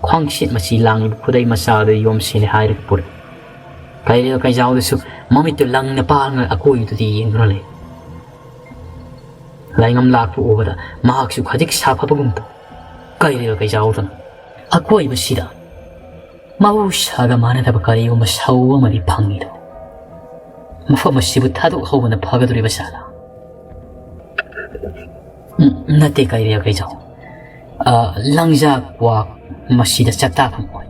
ꯈ꯭ꯋꯥꯡꯁꯤꯠ ꯃꯆꯤ ꯂꯥꯡꯂꯤꯕ ꯈꯨꯗꯩ ꯃꯆꯥ ꯑꯗꯨ ꯌꯣꯝꯁꯤꯜꯂꯦ ꯍꯥꯏꯔꯒ ꯄꯨꯔꯛꯏ꯫ ꯀꯩꯔꯦꯜ ꯀꯩꯖꯥꯎꯗꯁꯨ ꯃꯃꯤꯠꯇꯨ ꯂꯪꯅ ꯄꯥꯡꯂꯒ ꯑꯀꯣꯏꯕꯗꯨꯗ ꯌꯦꯡꯗꯨꯅ ꯂꯩ꯫ ꯂꯥꯏꯉꯝ ꯂꯥꯛꯄ ꯎꯕꯗ ꯃꯍꯥꯛꯁꯨ ꯈꯖꯤꯛ ꯁꯥꯐꯕꯒꯨꯝ ꯇꯧ꯫ ꯀꯩꯔꯦꯜ ꯀꯩꯖꯥꯎꯗꯅ ꯑꯀꯣꯏꯕꯁꯤꯗ ꯃꯍꯧꯁꯥꯒ ꯃꯥꯟꯅꯗꯕ ꯀꯔꯤꯒꯨꯝꯕ ꯁꯧ ꯑꯃꯗꯤ ꯐꯪꯉꯤꯗꯣ꯫ ꯃꯐꯝ ꯑꯁꯤꯕꯨ ꯊꯥꯗꯣꯛꯍꯧꯕꯅ ꯐꯒꯗꯧꯔꯤꯕ ꯖꯥꯠꯂꯥ? ꯎꯝ, ꯅꯠꯇꯦ, ꯀꯩꯔꯦꯜ ꯀꯩꯖꯥꯎ꯫ ꯑ, ꯂꯪꯖꯥ ꯀ꯭ꯋꯥꯛ ꯃꯁꯤꯗ ꯆꯥꯛꯇꯥꯐꯝ ꯑꯣꯏ꯫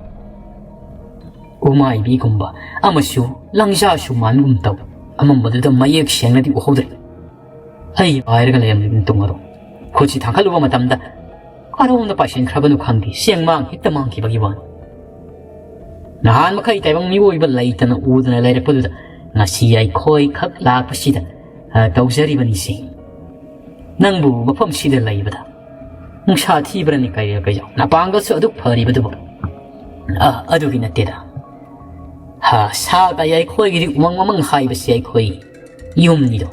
ꯎꯃꯥꯏꯕꯤꯒꯨꯝꯕ ꯑꯃꯁꯨ ꯂꯪꯖꯥꯁꯨ ꯃꯥꯟꯒꯨꯝ ꯇꯧ꯫ ꯑꯃꯝꯕꯗꯨꯗ ꯃꯌꯦꯛ ꯁꯦꯡꯅꯗꯤ ꯎꯍꯧꯗ꯭ꯔꯦ꯫ ꯑꯩ ꯄꯥꯏꯔꯒ ꯂꯩꯔꯝꯂꯤꯕ ꯅꯤꯡꯇꯨꯡ ꯑꯗꯣ ꯈꯨꯠꯁꯤ ꯊꯥꯡꯒꯠꯂꯨꯕ ꯃꯇꯝꯗ ꯀꯔꯣꯝꯗ ꯄꯥꯏꯁꯤꯟꯈ꯭ꯔꯕꯅꯣ ꯈꯪꯗꯦ, ꯆꯦꯡ ꯃꯥꯡ ꯍꯦꯛꯇ ꯃꯥꯡꯈꯤꯕꯒꯤ ꯋꯥꯅꯤ꯫ ꯅꯍꯥꯟ ꯃꯈꯩ ꯇꯥꯏꯕꯪ ꯃꯤꯑꯣꯏꯕ ꯂꯩꯇꯅ ꯎꯗꯅ ꯂꯩꯔꯛꯄꯗꯨꯗ ꯉꯁꯤ ꯑꯩꯈꯣꯏ ꯈꯛ ꯂꯥꯛꯄꯁꯤꯗ, ꯑ, ꯇꯧꯖꯔꯤꯕꯅꯤꯁꯦ꯫ ꯅꯪꯕꯨ ꯃꯐꯝꯁꯤꯗ ꯂꯩꯕꯗ ꯅꯨꯡꯁꯥ ꯊꯤꯕ꯭ꯔꯅꯤ ꯀꯩꯔꯦꯜ ꯀꯩꯖꯥꯎ? ꯅꯄꯥꯡꯒꯜꯁꯨ ꯑꯗꯨꯛ ꯐꯔꯤꯕꯗꯨꯕꯨ? ꯑ, ꯑꯗꯨꯒꯤ ꯅꯠꯇꯦꯗ꯫ ꯍꯥ, ꯁꯥ ꯀꯩ ꯑꯩꯈꯣꯏꯒꯤꯗꯤ ꯎꯃꯪ ꯋꯥꯃꯪ ꯍꯥꯏꯕꯁꯤ ꯑꯩꯈꯣꯏ ꯌꯨꯝꯅꯤꯗꯣ꯫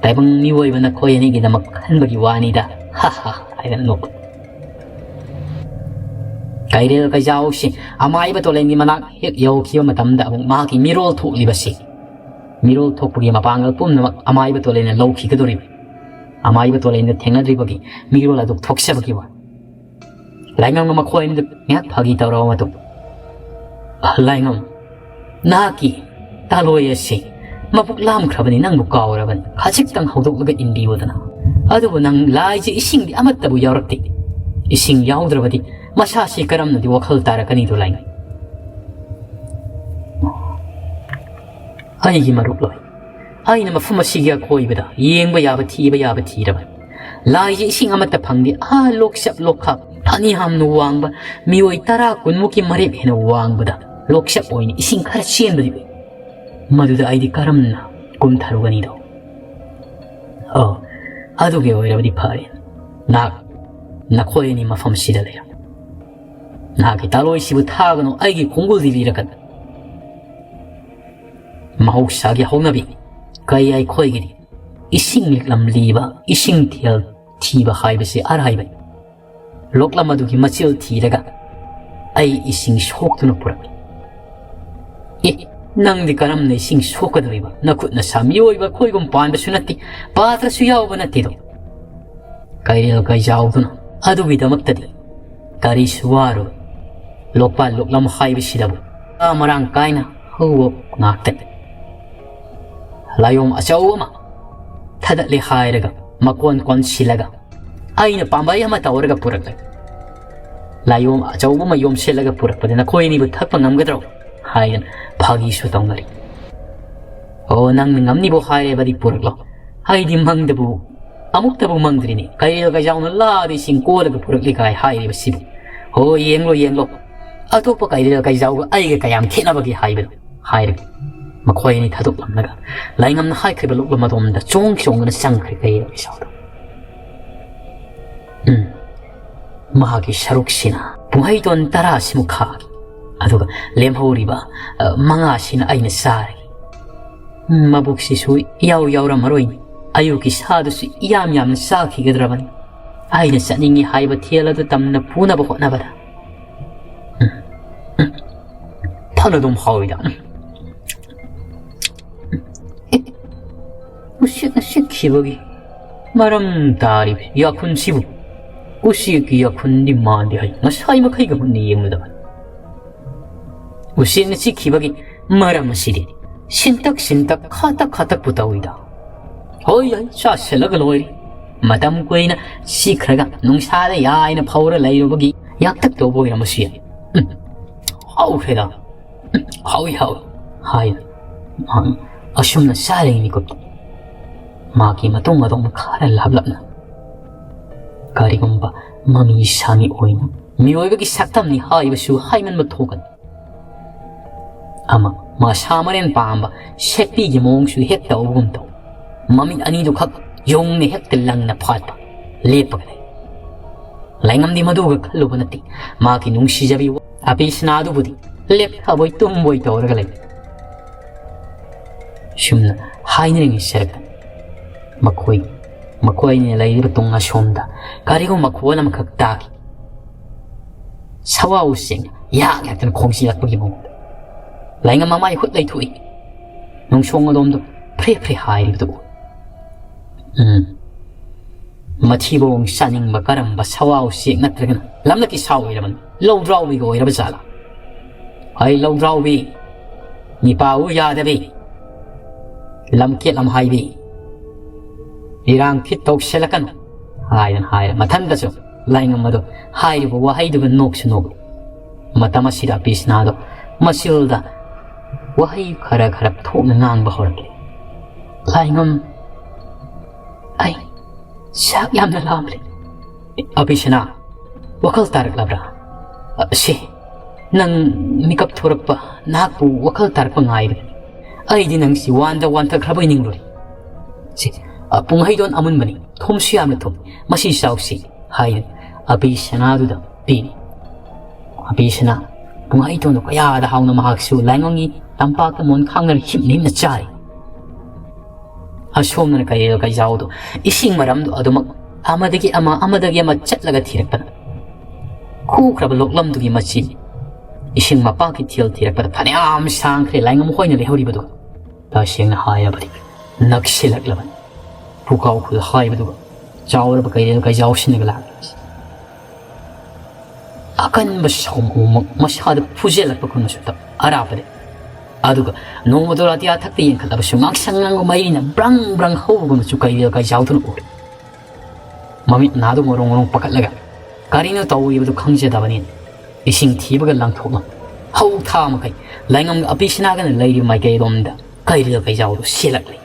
ꯇꯥꯏꯕꯪ ꯃꯤꯑꯣꯏꯕ ꯅꯈꯣꯏ ꯑꯅꯤꯒꯤꯗꯃꯛ ꯈꯟꯕꯒꯤ ꯋꯥꯅꯤꯗ꯫ ꯍꯥ ꯍꯥ ꯍꯥꯏꯗꯅ ꯅꯣꯛ꯫ ꯀꯩꯔꯦꯜ ꯀꯩꯖꯥꯎꯁꯤ ꯑꯃꯥꯏꯕ ꯇꯣꯂꯦꯟꯒꯤ ꯃꯅꯥꯛ ꯍꯦꯛ ꯌꯧꯈꯤꯕ ꯃꯇꯝꯗ ꯑꯃꯨꯛ ꯃꯍꯥꯛꯀꯤ ꯃꯤꯔꯣꯜ ꯊꯣꯛꯂꯤꯕꯁꯤ, ꯃꯤꯔꯣꯜ ꯊꯣꯛꯄꯒꯤ ꯃꯄꯥꯡꯒꯜ ꯄꯨꯝꯅꯃꯛ ꯑꯃꯥꯏꯕ ꯇꯣꯂꯦꯟꯅ ꯂꯧꯈꯤꯒꯗꯧꯔꯤꯕ꯫ ꯑꯃꯥꯏꯕ ꯇꯣꯂꯦꯟꯗ ꯊꯦꯡꯅꯗ꯭ꯔꯤꯕꯒꯤ ꯃꯤꯔꯣꯜ ꯑꯗꯨ ꯊꯣꯛꯆꯕꯒꯤ ꯋꯥ꯫ ꯂꯥꯏꯉꯝꯅ ꯃꯈꯣꯏ ꯑꯅꯤꯗꯨ ꯉꯥꯏꯍꯥꯛ ꯐꯥꯒꯤ ꯇꯧꯔꯕ ꯃꯇꯨꯡ, "ꯑ, ꯂꯥꯏꯉꯝ, ꯅꯍꯥꯛꯀꯤ ꯇꯥꯂꯣꯏ ꯑꯁꯤ ꯃꯕꯨꯛ ꯂꯥꯝꯈ꯭ꯔꯕꯅꯤ, ꯅꯪꯕꯨ ꯀꯥꯎꯔꯕꯅꯤ꯫ ꯈꯖꯤꯛꯇꯪ ꯍꯧꯗꯣꯛꯂꯒ ꯏꯟꯕꯤꯌꯨꯗꯅ꯫ ꯑꯗꯨꯕꯨ ꯅꯪ ꯂꯥꯏꯁꯦ ꯏꯁꯤꯡꯗꯤ ꯑꯃꯠꯇꯕꯨ ꯌꯥꯎꯔꯛꯇꯦ꯫ ꯏꯁꯤꯡ ꯌꯥꯎꯗ꯭ꯔꯕꯗꯤ ꯃꯁꯥꯁꯤ ꯀꯔꯝꯅꯗꯤ ꯋꯥꯈꯜ ꯇꯥꯔꯛꯀꯅꯤꯗꯣ ꯂꯥꯏꯉꯝ?" ꯑꯩꯒꯤ ꯃꯔꯨꯞ ꯂꯣꯏ, ꯑꯩꯅ ꯃꯐꯝ ꯑꯁꯤꯒꯤ ꯑꯀꯣꯏꯕꯗ ꯌꯦꯡꯕ ꯌꯥꯕ, ꯊꯤꯕ ꯌꯥꯕ ꯊꯤꯔꯕꯅꯤ꯫ ꯂꯥꯏꯁꯦ ꯏꯁꯤꯡ ꯑꯃꯠꯇ ꯐꯪꯗꯦ꯫ ꯑꯥ, ꯂꯣꯛꯆꯞ ꯂꯣꯛꯈꯥꯛ ꯐꯅ ꯌꯥꯝꯅ ꯋꯥꯡꯕ, ꯃꯤꯑꯣꯏ ꯇꯔꯥ ꯀꯨꯟꯃꯨꯛꯀꯤ ꯃꯔꯦꯞ ꯍꯦꯟꯅ ꯋꯥꯡꯕꯗ ꯂꯣꯛꯆꯞ ꯑꯣꯏꯅ ꯏꯁꯤꯡ ꯈꯔ ꯆꯦꯟꯕꯗꯤ ꯎꯏ꯫ ꯃꯗꯨꯗ ꯑꯩꯗꯤ ꯀꯔꯝꯅ ꯀꯨꯝꯊꯔꯨꯒꯅꯤꯗꯣ? ꯑꯣ, ꯑꯗꯨꯒꯤ ꯑꯣꯏꯔꯕꯗꯤ ꯐꯔꯦ꯫ ꯅꯍꯥꯛ ꯅꯈꯣꯏ ꯑꯅꯤ ꯃꯐꯝꯁꯤꯗ ꯂꯩꯔꯝꯃꯨ꯫ ꯅꯍꯥꯛꯀꯤ ꯇꯥꯂꯣꯏꯁꯤꯕꯨ ꯊꯥꯒꯅꯨ, ꯑꯩꯒꯤ ꯈꯣꯡꯒꯨꯜꯗꯤ ꯂꯤꯔꯛꯀꯅꯨ꯫ ꯃꯍꯧꯁꯥꯒꯤ ꯍꯧꯅꯕꯤ, ꯀꯩ ꯑꯩꯈꯣꯏꯒꯤꯗꯤ ꯏꯁꯤꯡ ꯂꯤꯛꯂꯝ ꯂꯤꯕ, ꯏꯁꯤꯡ ꯊꯤꯌꯜ ꯊꯤꯕ ꯍꯥꯏꯕꯁꯤ ꯑꯔꯥꯏꯕꯅꯤ꯫ ꯂꯣꯛꯂꯝ ꯑꯗꯨꯒꯤ ꯃꯆꯤꯜ ꯊꯤꯔꯒ ꯑꯩ ꯏꯁꯤꯡ ꯁꯣꯛꯇꯨꯅ ꯄꯨꯔꯛꯏ꯫ ꯑꯦ, ꯅꯪꯗꯤ ꯀꯔꯝꯅ ꯏꯁꯤꯡ ꯁꯣꯛꯀꯗꯧꯔꯤꯕ? ꯅꯈꯨꯠ ꯅꯁꯥ ꯃꯤꯑꯣꯏꯕ ꯑꯩꯈꯣꯏꯒꯨꯝ ꯄꯥꯟꯕꯁꯨ ꯅꯠꯇꯦ, ꯄꯥꯇ꯭ꯔꯁꯨ ꯌꯥꯎꯕ ꯅꯠꯇꯦꯗꯣ꯫ ꯀꯩꯔꯦꯜ ꯀꯩꯖꯥꯎꯗꯨꯅ ꯑꯗꯨꯒꯤꯗꯃꯛꯇꯗꯤ ꯀꯔꯤꯁꯨ ꯋꯥꯔꯣꯏ꯫ ꯂꯣꯛꯄꯥꯜ ꯂꯣꯛꯂꯝ ꯍꯥꯏꯕꯁꯤꯗꯕꯨ ꯁꯥ ꯃꯔꯥꯡ ꯀꯥꯏꯅ ꯍꯧꯕ ꯉꯥꯛꯇꯅꯤ꯫ ꯂꯥꯏꯌꯣꯡ ꯑꯆꯧꯕ ꯑꯃ ꯊꯥꯗꯠꯂꯦ ꯍꯥꯏꯔꯒ ꯃꯀꯣꯟ ꯀꯣꯟꯁꯤꯜꯂꯒ ꯑꯩꯅ ꯄꯥꯝꯕꯩ ꯑꯃ ꯇꯧꯔꯒ ꯄꯨꯔꯛꯂꯦ꯫ ꯂꯥꯏꯌꯣꯡ ꯑꯆꯧꯕ ꯑꯃ ꯌꯣꯝꯁꯤꯜꯂꯒ ꯄꯨꯔꯛꯄꯗ ꯅꯈꯣꯏ ꯑꯅꯤꯕꯨ ꯊꯛꯄ ꯉꯝꯒꯗ꯭ꯔꯣ ꯍꯥꯏꯗꯅ ꯐꯥꯒꯤꯁꯨ ꯇꯧꯅꯔꯤ꯫ ꯑꯣ, ꯅꯪꯅ ꯉꯝꯅꯤꯕꯨ ꯍꯥꯏꯔꯕꯗꯤ ꯄꯨꯔꯛꯂꯣ꯫ ꯑꯩꯗꯤ ꯃꯪꯗꯕꯨ ꯑꯃꯨꯛꯇꯕꯨ ꯃꯪꯗ꯭ꯔꯤꯅꯤ꯫ ꯀꯩꯔꯦꯜ ꯀꯩꯖꯥꯎꯅ ꯂꯥꯗ ꯏꯁꯤꯡ ꯀꯣꯜꯂꯒ ꯄꯨꯔꯛꯂꯤ ꯀꯥꯏ ꯍꯥꯏꯔꯤꯕꯁꯤꯕꯨ꯫ ꯍꯣꯏ, ꯌꯦꯡꯂꯣ, ꯌꯦꯡꯂꯣ꯫ ꯑꯇꯣꯞꯄ ꯀꯩꯔꯦꯜ ꯀꯩꯖꯥꯎꯒ ꯑꯩꯒ ꯀꯌꯥꯝ ꯈꯦꯠꯅꯕꯒꯦ ꯍꯥꯏꯕꯗꯣ ꯍꯥꯏꯔꯒ ꯃꯈꯣꯏ ꯑꯅꯤ ꯊꯥꯗꯣꯛꯂꯝꯂꯒ ꯂꯥꯏꯉꯝꯅ ꯍꯥꯏꯈ꯭ꯔꯤꯕ ꯂꯣꯛꯂꯝ ꯑꯗꯣꯝꯗ ꯆꯣꯡ ꯆꯣꯡꯗꯨꯅ ꯆꯪꯈ꯭ꯔꯦ ꯀꯩꯔꯦꯜ ꯀꯩꯖꯥꯎꯗꯣ꯫ ꯎꯝ꯫ ꯃꯍꯥꯛꯀꯤ ꯁꯔꯨꯛꯁꯤꯅ ꯄꯨꯡꯍꯩꯗꯣꯟ ꯇꯔꯥꯁꯤꯃꯨꯛ ꯈꯥꯛꯏ꯫ ꯑꯗꯨꯒ ꯂꯦꯝꯍꯧꯔꯤꯕ, ꯑ, ꯃꯉꯥꯁꯤꯅ ꯑꯩꯅ ꯆꯥꯔꯒꯦ꯫ ꯎꯝ, ꯃꯕꯨꯛꯁꯤꯁꯨ ꯏꯌꯥꯎ ꯌꯥꯎꯔꯝꯃꯔꯣꯏꯅꯤ꯫ ꯑꯌꯨꯛꯀꯤ ꯁꯥꯗꯨꯁꯨ ꯏꯌꯥꯝ ꯌꯥꯝꯅ ꯆꯥꯈꯤꯒꯗ꯭ꯔꯕꯅꯤ꯫ ꯑꯩꯅ ꯆꯠꯅꯤꯡꯉꯤ ꯍꯥꯏꯕ ꯊꯦꯜ ꯑꯗꯨ ꯇꯝꯅ ꯄꯨꯅꯕ ꯍꯣꯠꯅꯕꯗ꯫ ꯎꯝ, ꯎꯝ, ꯐꯅ ꯑꯗꯨꯝ ꯍꯥꯎꯏꯗ꯫ ꯎꯝ꯫ ꯑꯦ, ꯎꯆꯦꯛꯅ ꯆꯤꯛꯈꯤꯕꯒꯤ ꯃꯔꯝ ꯇꯥꯔꯤꯕ ꯌꯥꯈꯨꯟꯁꯤꯕꯨ ꯎꯆꯦꯛꯀꯤ ꯌꯥꯈꯨꯟꯗꯤ ꯃꯥꯟꯗꯦ ꯍꯥꯏ꯫ ꯉꯁꯥꯏ ꯃꯈꯩꯒ ꯃꯨꯟꯅ ꯌꯦꯡꯕꯗ ꯎꯆꯦꯛꯅ ꯆꯤꯛꯈꯤꯕꯒꯤ ꯃꯔꯝ ꯑꯁꯤꯗꯤ ꯁꯤꯟꯇꯛ ꯁꯤꯟꯇꯛ, ꯈꯥꯇꯛ ꯈꯥꯇꯛꯄꯨ ꯇꯧꯏꯗ꯫ ꯍꯣꯏ, ꯍꯣꯏ, ꯆꯥꯁꯤꯜꯂꯒ ꯂꯣꯏꯔꯦ꯫ ꯃꯇꯝ ꯀꯨꯏꯅ ꯆꯤꯛꯈ꯭ꯔꯒ ꯅꯨꯡꯁꯥꯗ ꯌꯥꯏꯅ ꯐꯧꯔ ꯂꯩꯔꯨꯕꯒꯤ ꯌꯥꯛꯇꯛ ꯇꯧꯕ ꯑꯣꯏꯔꯝꯕꯁꯨ ꯌꯥꯏ꯫ ꯎꯝ, ꯍꯥꯎꯈ꯭ꯔꯦꯗ꯫ ꯎꯝ, ꯍꯥꯎꯏ, ꯍꯥꯎꯏ, ꯍꯥꯏ꯫ ꯃꯍꯥꯛ ꯑꯁꯨꯝꯅ ꯆꯥꯔꯤꯉꯩ ꯃꯤꯀꯨꯞꯇ ꯃꯍꯥꯛꯀꯤ ꯃꯇꯨꯡ ꯑꯗꯣꯝ ꯈꯔ ꯂꯥꯞꯂꯞꯅ ꯀꯔꯤꯒꯨꯝꯕ ꯃꯃꯤ ꯁꯥꯃꯤ ꯑꯣꯏꯅ ꯃꯤꯑꯣꯏꯕꯒꯤ ꯁꯛꯇꯝꯅꯤ ꯍꯥꯏꯕꯁꯨ ꯍꯥꯏꯃꯟꯕ ꯊꯣꯛꯀꯅꯤ꯫ ꯑꯃ, ꯃꯁꯥ ꯃꯔꯦꯟ ꯄꯥꯝꯕ ꯁꯦꯛꯄꯤꯒꯤ ꯃꯑꯣꯡꯁꯨ ꯍꯦꯛ ꯇꯧꯕꯒꯨꯝ ꯇꯧ꯫ ꯃꯃꯤꯠ ꯑꯅꯤꯗꯨꯈꯛ ꯌꯣꯡꯅ ꯍꯦꯛꯇ ꯂꯪꯅ ꯐꯥꯠꯄ ꯂꯦꯞꯄꯒ ꯂꯩ꯫ ꯂꯥꯏꯉꯝꯗꯤ ꯃꯗꯨꯒ ꯈꯜꯂꯨꯕ ꯅꯠꯇꯦ꯫ ꯃꯍꯥꯛꯀꯤ ꯅꯨꯡꯁꯤꯖꯕꯤ ꯑꯄꯤꯁꯅꯥꯗꯨꯕꯨꯗꯤ ꯂꯦꯞꯊꯕꯣꯏ ꯇꯨꯝꯕꯣꯏ ꯇꯧꯔꯒ ꯂꯩ꯫ ꯁꯨꯝꯅ ꯍꯥꯏꯅꯔꯤꯉꯩ ꯁꯔꯛꯇ ꯃꯈꯣꯏ, ꯃꯈꯣꯏꯅ ꯂꯩꯔꯤꯕ ꯇꯨꯡ ꯑꯁꯣꯝꯗ ꯀꯔꯤꯒꯨꯝꯕ ꯃꯈꯣꯜ ꯑꯃꯈꯛ ꯇꯥꯈꯤ꯫ ꯁꯋꯥ ꯎꯆꯦꯛꯅ ꯌꯥꯛ ꯌꯥꯛꯇꯅ ꯈꯣꯡꯖꯤꯜꯂꯛꯄꯒꯤ ꯃꯑꯣꯡꯗ ꯂꯥꯏꯉꯝ ꯃꯃꯥꯏ ꯍꯨꯠ ꯂꯩꯊꯣꯛꯏ꯫ ꯅꯨꯡꯁꯣꯡ ꯑꯗꯣꯝꯗ ꯐ꯭ꯔꯦ ꯐ꯭ꯔꯦ ꯍꯥꯏꯔꯤꯕꯗꯨ ꯎꯏ꯫ ꯎꯝ꯫ ꯃꯊꯤꯕꯣꯡ ꯆꯥꯅꯤꯡꯕ ꯀꯔꯝꯕ ꯁꯋꯥ ꯎꯆꯦꯛ ꯅꯠꯇ꯭ꯔꯒꯅ ꯂꯝꯂꯛꯀꯤ ꯁꯥ ꯑꯣꯏꯔꯕꯅꯤ? ꯂꯧꯗ꯭ꯔꯥꯎꯕꯤꯒ ꯑꯣꯏꯔꯕ ꯖꯥꯠꯂꯥ? ꯑꯩ ꯂꯧꯗ꯭ꯔꯥꯎꯕꯤ, ꯃꯤꯄꯥꯎ ꯌꯥꯗꯕꯤ, ꯂꯝꯀꯦꯠ ꯂꯝꯍꯥꯏꯕꯤ, ꯏꯔꯥꯡ ꯐꯤꯠ ꯇꯧꯁꯤꯜꯂꯛꯀꯅꯨ ꯍꯥꯏꯗꯅ ꯍꯥꯏꯔꯦ꯫ ꯃꯊꯟꯇꯁꯨ ꯂꯥꯏꯉꯝ ꯑꯗꯣ ꯍꯥꯏꯔꯤꯕ ꯋꯥꯍꯩꯗꯨꯒ ꯅꯣꯛꯁꯨ ꯅꯣꯛꯏ꯫ ꯃꯇꯝ ꯑꯁꯤꯗ ꯑꯄꯤꯁꯅꯥꯗꯣ ꯃꯆꯤꯜꯗ ꯋꯥꯍꯩ ꯈꯔ ꯈꯔ ꯊꯣꯛꯅ ꯉꯥꯡꯕ ꯍꯧꯔꯛꯂꯦ꯫ ꯂꯥꯏꯉꯝ, ꯑꯩ ꯆꯥꯛ ꯌꯥꯝꯅ ꯂꯥꯝꯂꯦ꯫ ꯑꯄꯤꯁꯅꯥ, ꯋꯥꯈꯜ ꯇꯥꯔꯛꯂꯕ꯭ꯔꯥ? ꯑ, ꯁꯤ, ꯅꯪ ꯃꯤꯀꯞ ꯊꯣꯔꯛꯄ, ꯅꯍꯥꯛꯄꯨ ꯋꯥꯈꯜ ꯇꯥꯔꯛꯄ ꯉꯥꯏꯔꯤꯕꯅꯤ꯫ ꯑꯩꯗꯤ ꯅꯪꯁꯤ ꯋꯥꯟꯗ ꯋꯥꯟꯊꯈ꯭ꯔꯕꯣꯏ ꯅꯤꯡꯂꯨꯔꯦ꯫ ꯁꯤ, ꯑ, ꯄꯨꯡꯍꯩꯗꯣꯟ ꯑꯃꯨꯟꯕꯅꯤ, ꯊꯨꯝꯁꯨ ꯌꯥꯝꯅ ꯊꯨꯝ, ꯃꯁꯤ ꯆꯥꯎꯁꯤ ꯍꯥꯏꯅ ꯑꯄꯤꯁꯅꯥꯗꯨꯗ ꯄꯤꯔꯤ꯫ ꯑꯄꯤꯁꯅꯥ ꯄꯨꯡꯍꯩꯗꯣꯟꯗꯨ ꯀꯌꯥꯗ ꯍꯥꯎꯅ ꯃꯍꯥꯛꯁꯨ ꯂꯥꯏꯉꯝꯒꯤ ꯇꯝꯄꯥꯛꯇ ꯃꯣꯟ ꯈꯥꯡꯅꯔ ꯍꯤꯞꯅ ꯍꯤꯞꯅ ꯆꯥꯔꯤ꯫ ꯑꯁꯣꯝꯗꯅ ꯀꯩꯔꯦꯜ ꯀꯩꯖꯥꯎꯗꯣ ꯏꯁꯤꯡ ꯃꯔꯝꯗꯣ ꯑꯗꯨꯃꯛ ꯑꯃꯗꯒꯤ ꯑꯃ, ꯑꯃꯗꯒꯤ ꯑꯃ ꯆꯠꯂꯒ ꯊꯤꯔꯛꯄꯅ ꯈꯨꯈ꯭ꯔꯕ ꯂꯣꯛꯂꯝꯗꯨꯒꯤ ꯃꯆꯤ ꯏꯁꯤꯡ ꯃꯄꯥ ꯀꯩꯊꯦꯜ ꯊꯤꯔꯛꯄꯗ ꯐꯅꯌꯥꯝ ꯁꯥꯡꯈ꯭ꯔꯦ ꯂꯥꯏꯉꯝ ꯃꯈꯣꯏꯅ ꯂꯩꯍꯧꯔꯤꯕꯗꯨ꯫ ꯇꯁꯦꯡꯅ ꯍꯥꯏꯔꯕꯗꯤ ꯅꯛꯁꯤꯜꯂꯛꯂꯕꯅꯤ꯫ ꯄꯨꯀꯥꯎ ꯈꯨꯜ ꯍꯥꯏꯕꯗꯨꯒ ꯆꯥꯎꯔꯕ ꯀꯩꯔꯦꯜ ꯀꯩꯖꯥꯎꯁꯤꯟꯅꯒ ꯂꯥꯛꯂꯤꯕꯁꯤ꯫ ꯑꯀꯟꯕ ꯁꯥꯎꯝ ꯑꯃꯨꯛ ꯃꯁꯥꯗ ꯐꯨꯖꯜꯂꯛꯄ ꯈꯨꯅꯨꯁꯨ ꯑꯔꯥꯞꯄꯗ꯫ ꯑꯗꯨꯒ ꯅꯣꯡꯃꯗꯣ ꯔꯥꯇꯤꯌꯥ ꯊꯛꯇ ꯌꯦꯡꯈꯠꯂꯕꯁꯨ ꯉꯥꯡꯁꯪ ꯉꯥꯡꯕ ꯃꯩꯅ ꯕ꯭ꯔꯪ ꯕ꯭ꯔꯪ ꯍꯧꯕꯒꯨꯝꯅꯁꯨ ꯀꯩꯔꯦꯜ ꯀꯩꯖꯥꯎꯗꯨꯅ ꯎꯔꯦ꯫ ꯃꯃꯤꯠ ꯅꯥꯗꯨ ꯉꯣꯔꯣꯡ ꯉꯣꯔꯣꯡ ꯄꯥꯈꯠꯂꯒ ꯀꯔꯤꯅꯣ ꯇꯧꯔꯤꯕꯗꯨ ꯈꯪꯖꯗꯕꯅꯤꯅ ꯏꯁꯤꯡ ꯊꯤꯕꯒ ꯂꯪꯊꯣꯛꯂꯝ ꯍꯧ ꯊꯥ ꯃꯈꯩ ꯂꯥꯏꯉꯝꯒ ꯑꯄꯤꯁꯅꯥꯒꯅ ꯂꯩꯔꯤꯕ ꯃꯥꯏꯀꯩꯔꯣꯝꯗ ꯀꯩꯔꯦꯜ ꯀꯩꯖꯥꯎꯗꯨ ꯁꯤꯜꯂꯛꯂꯤ꯫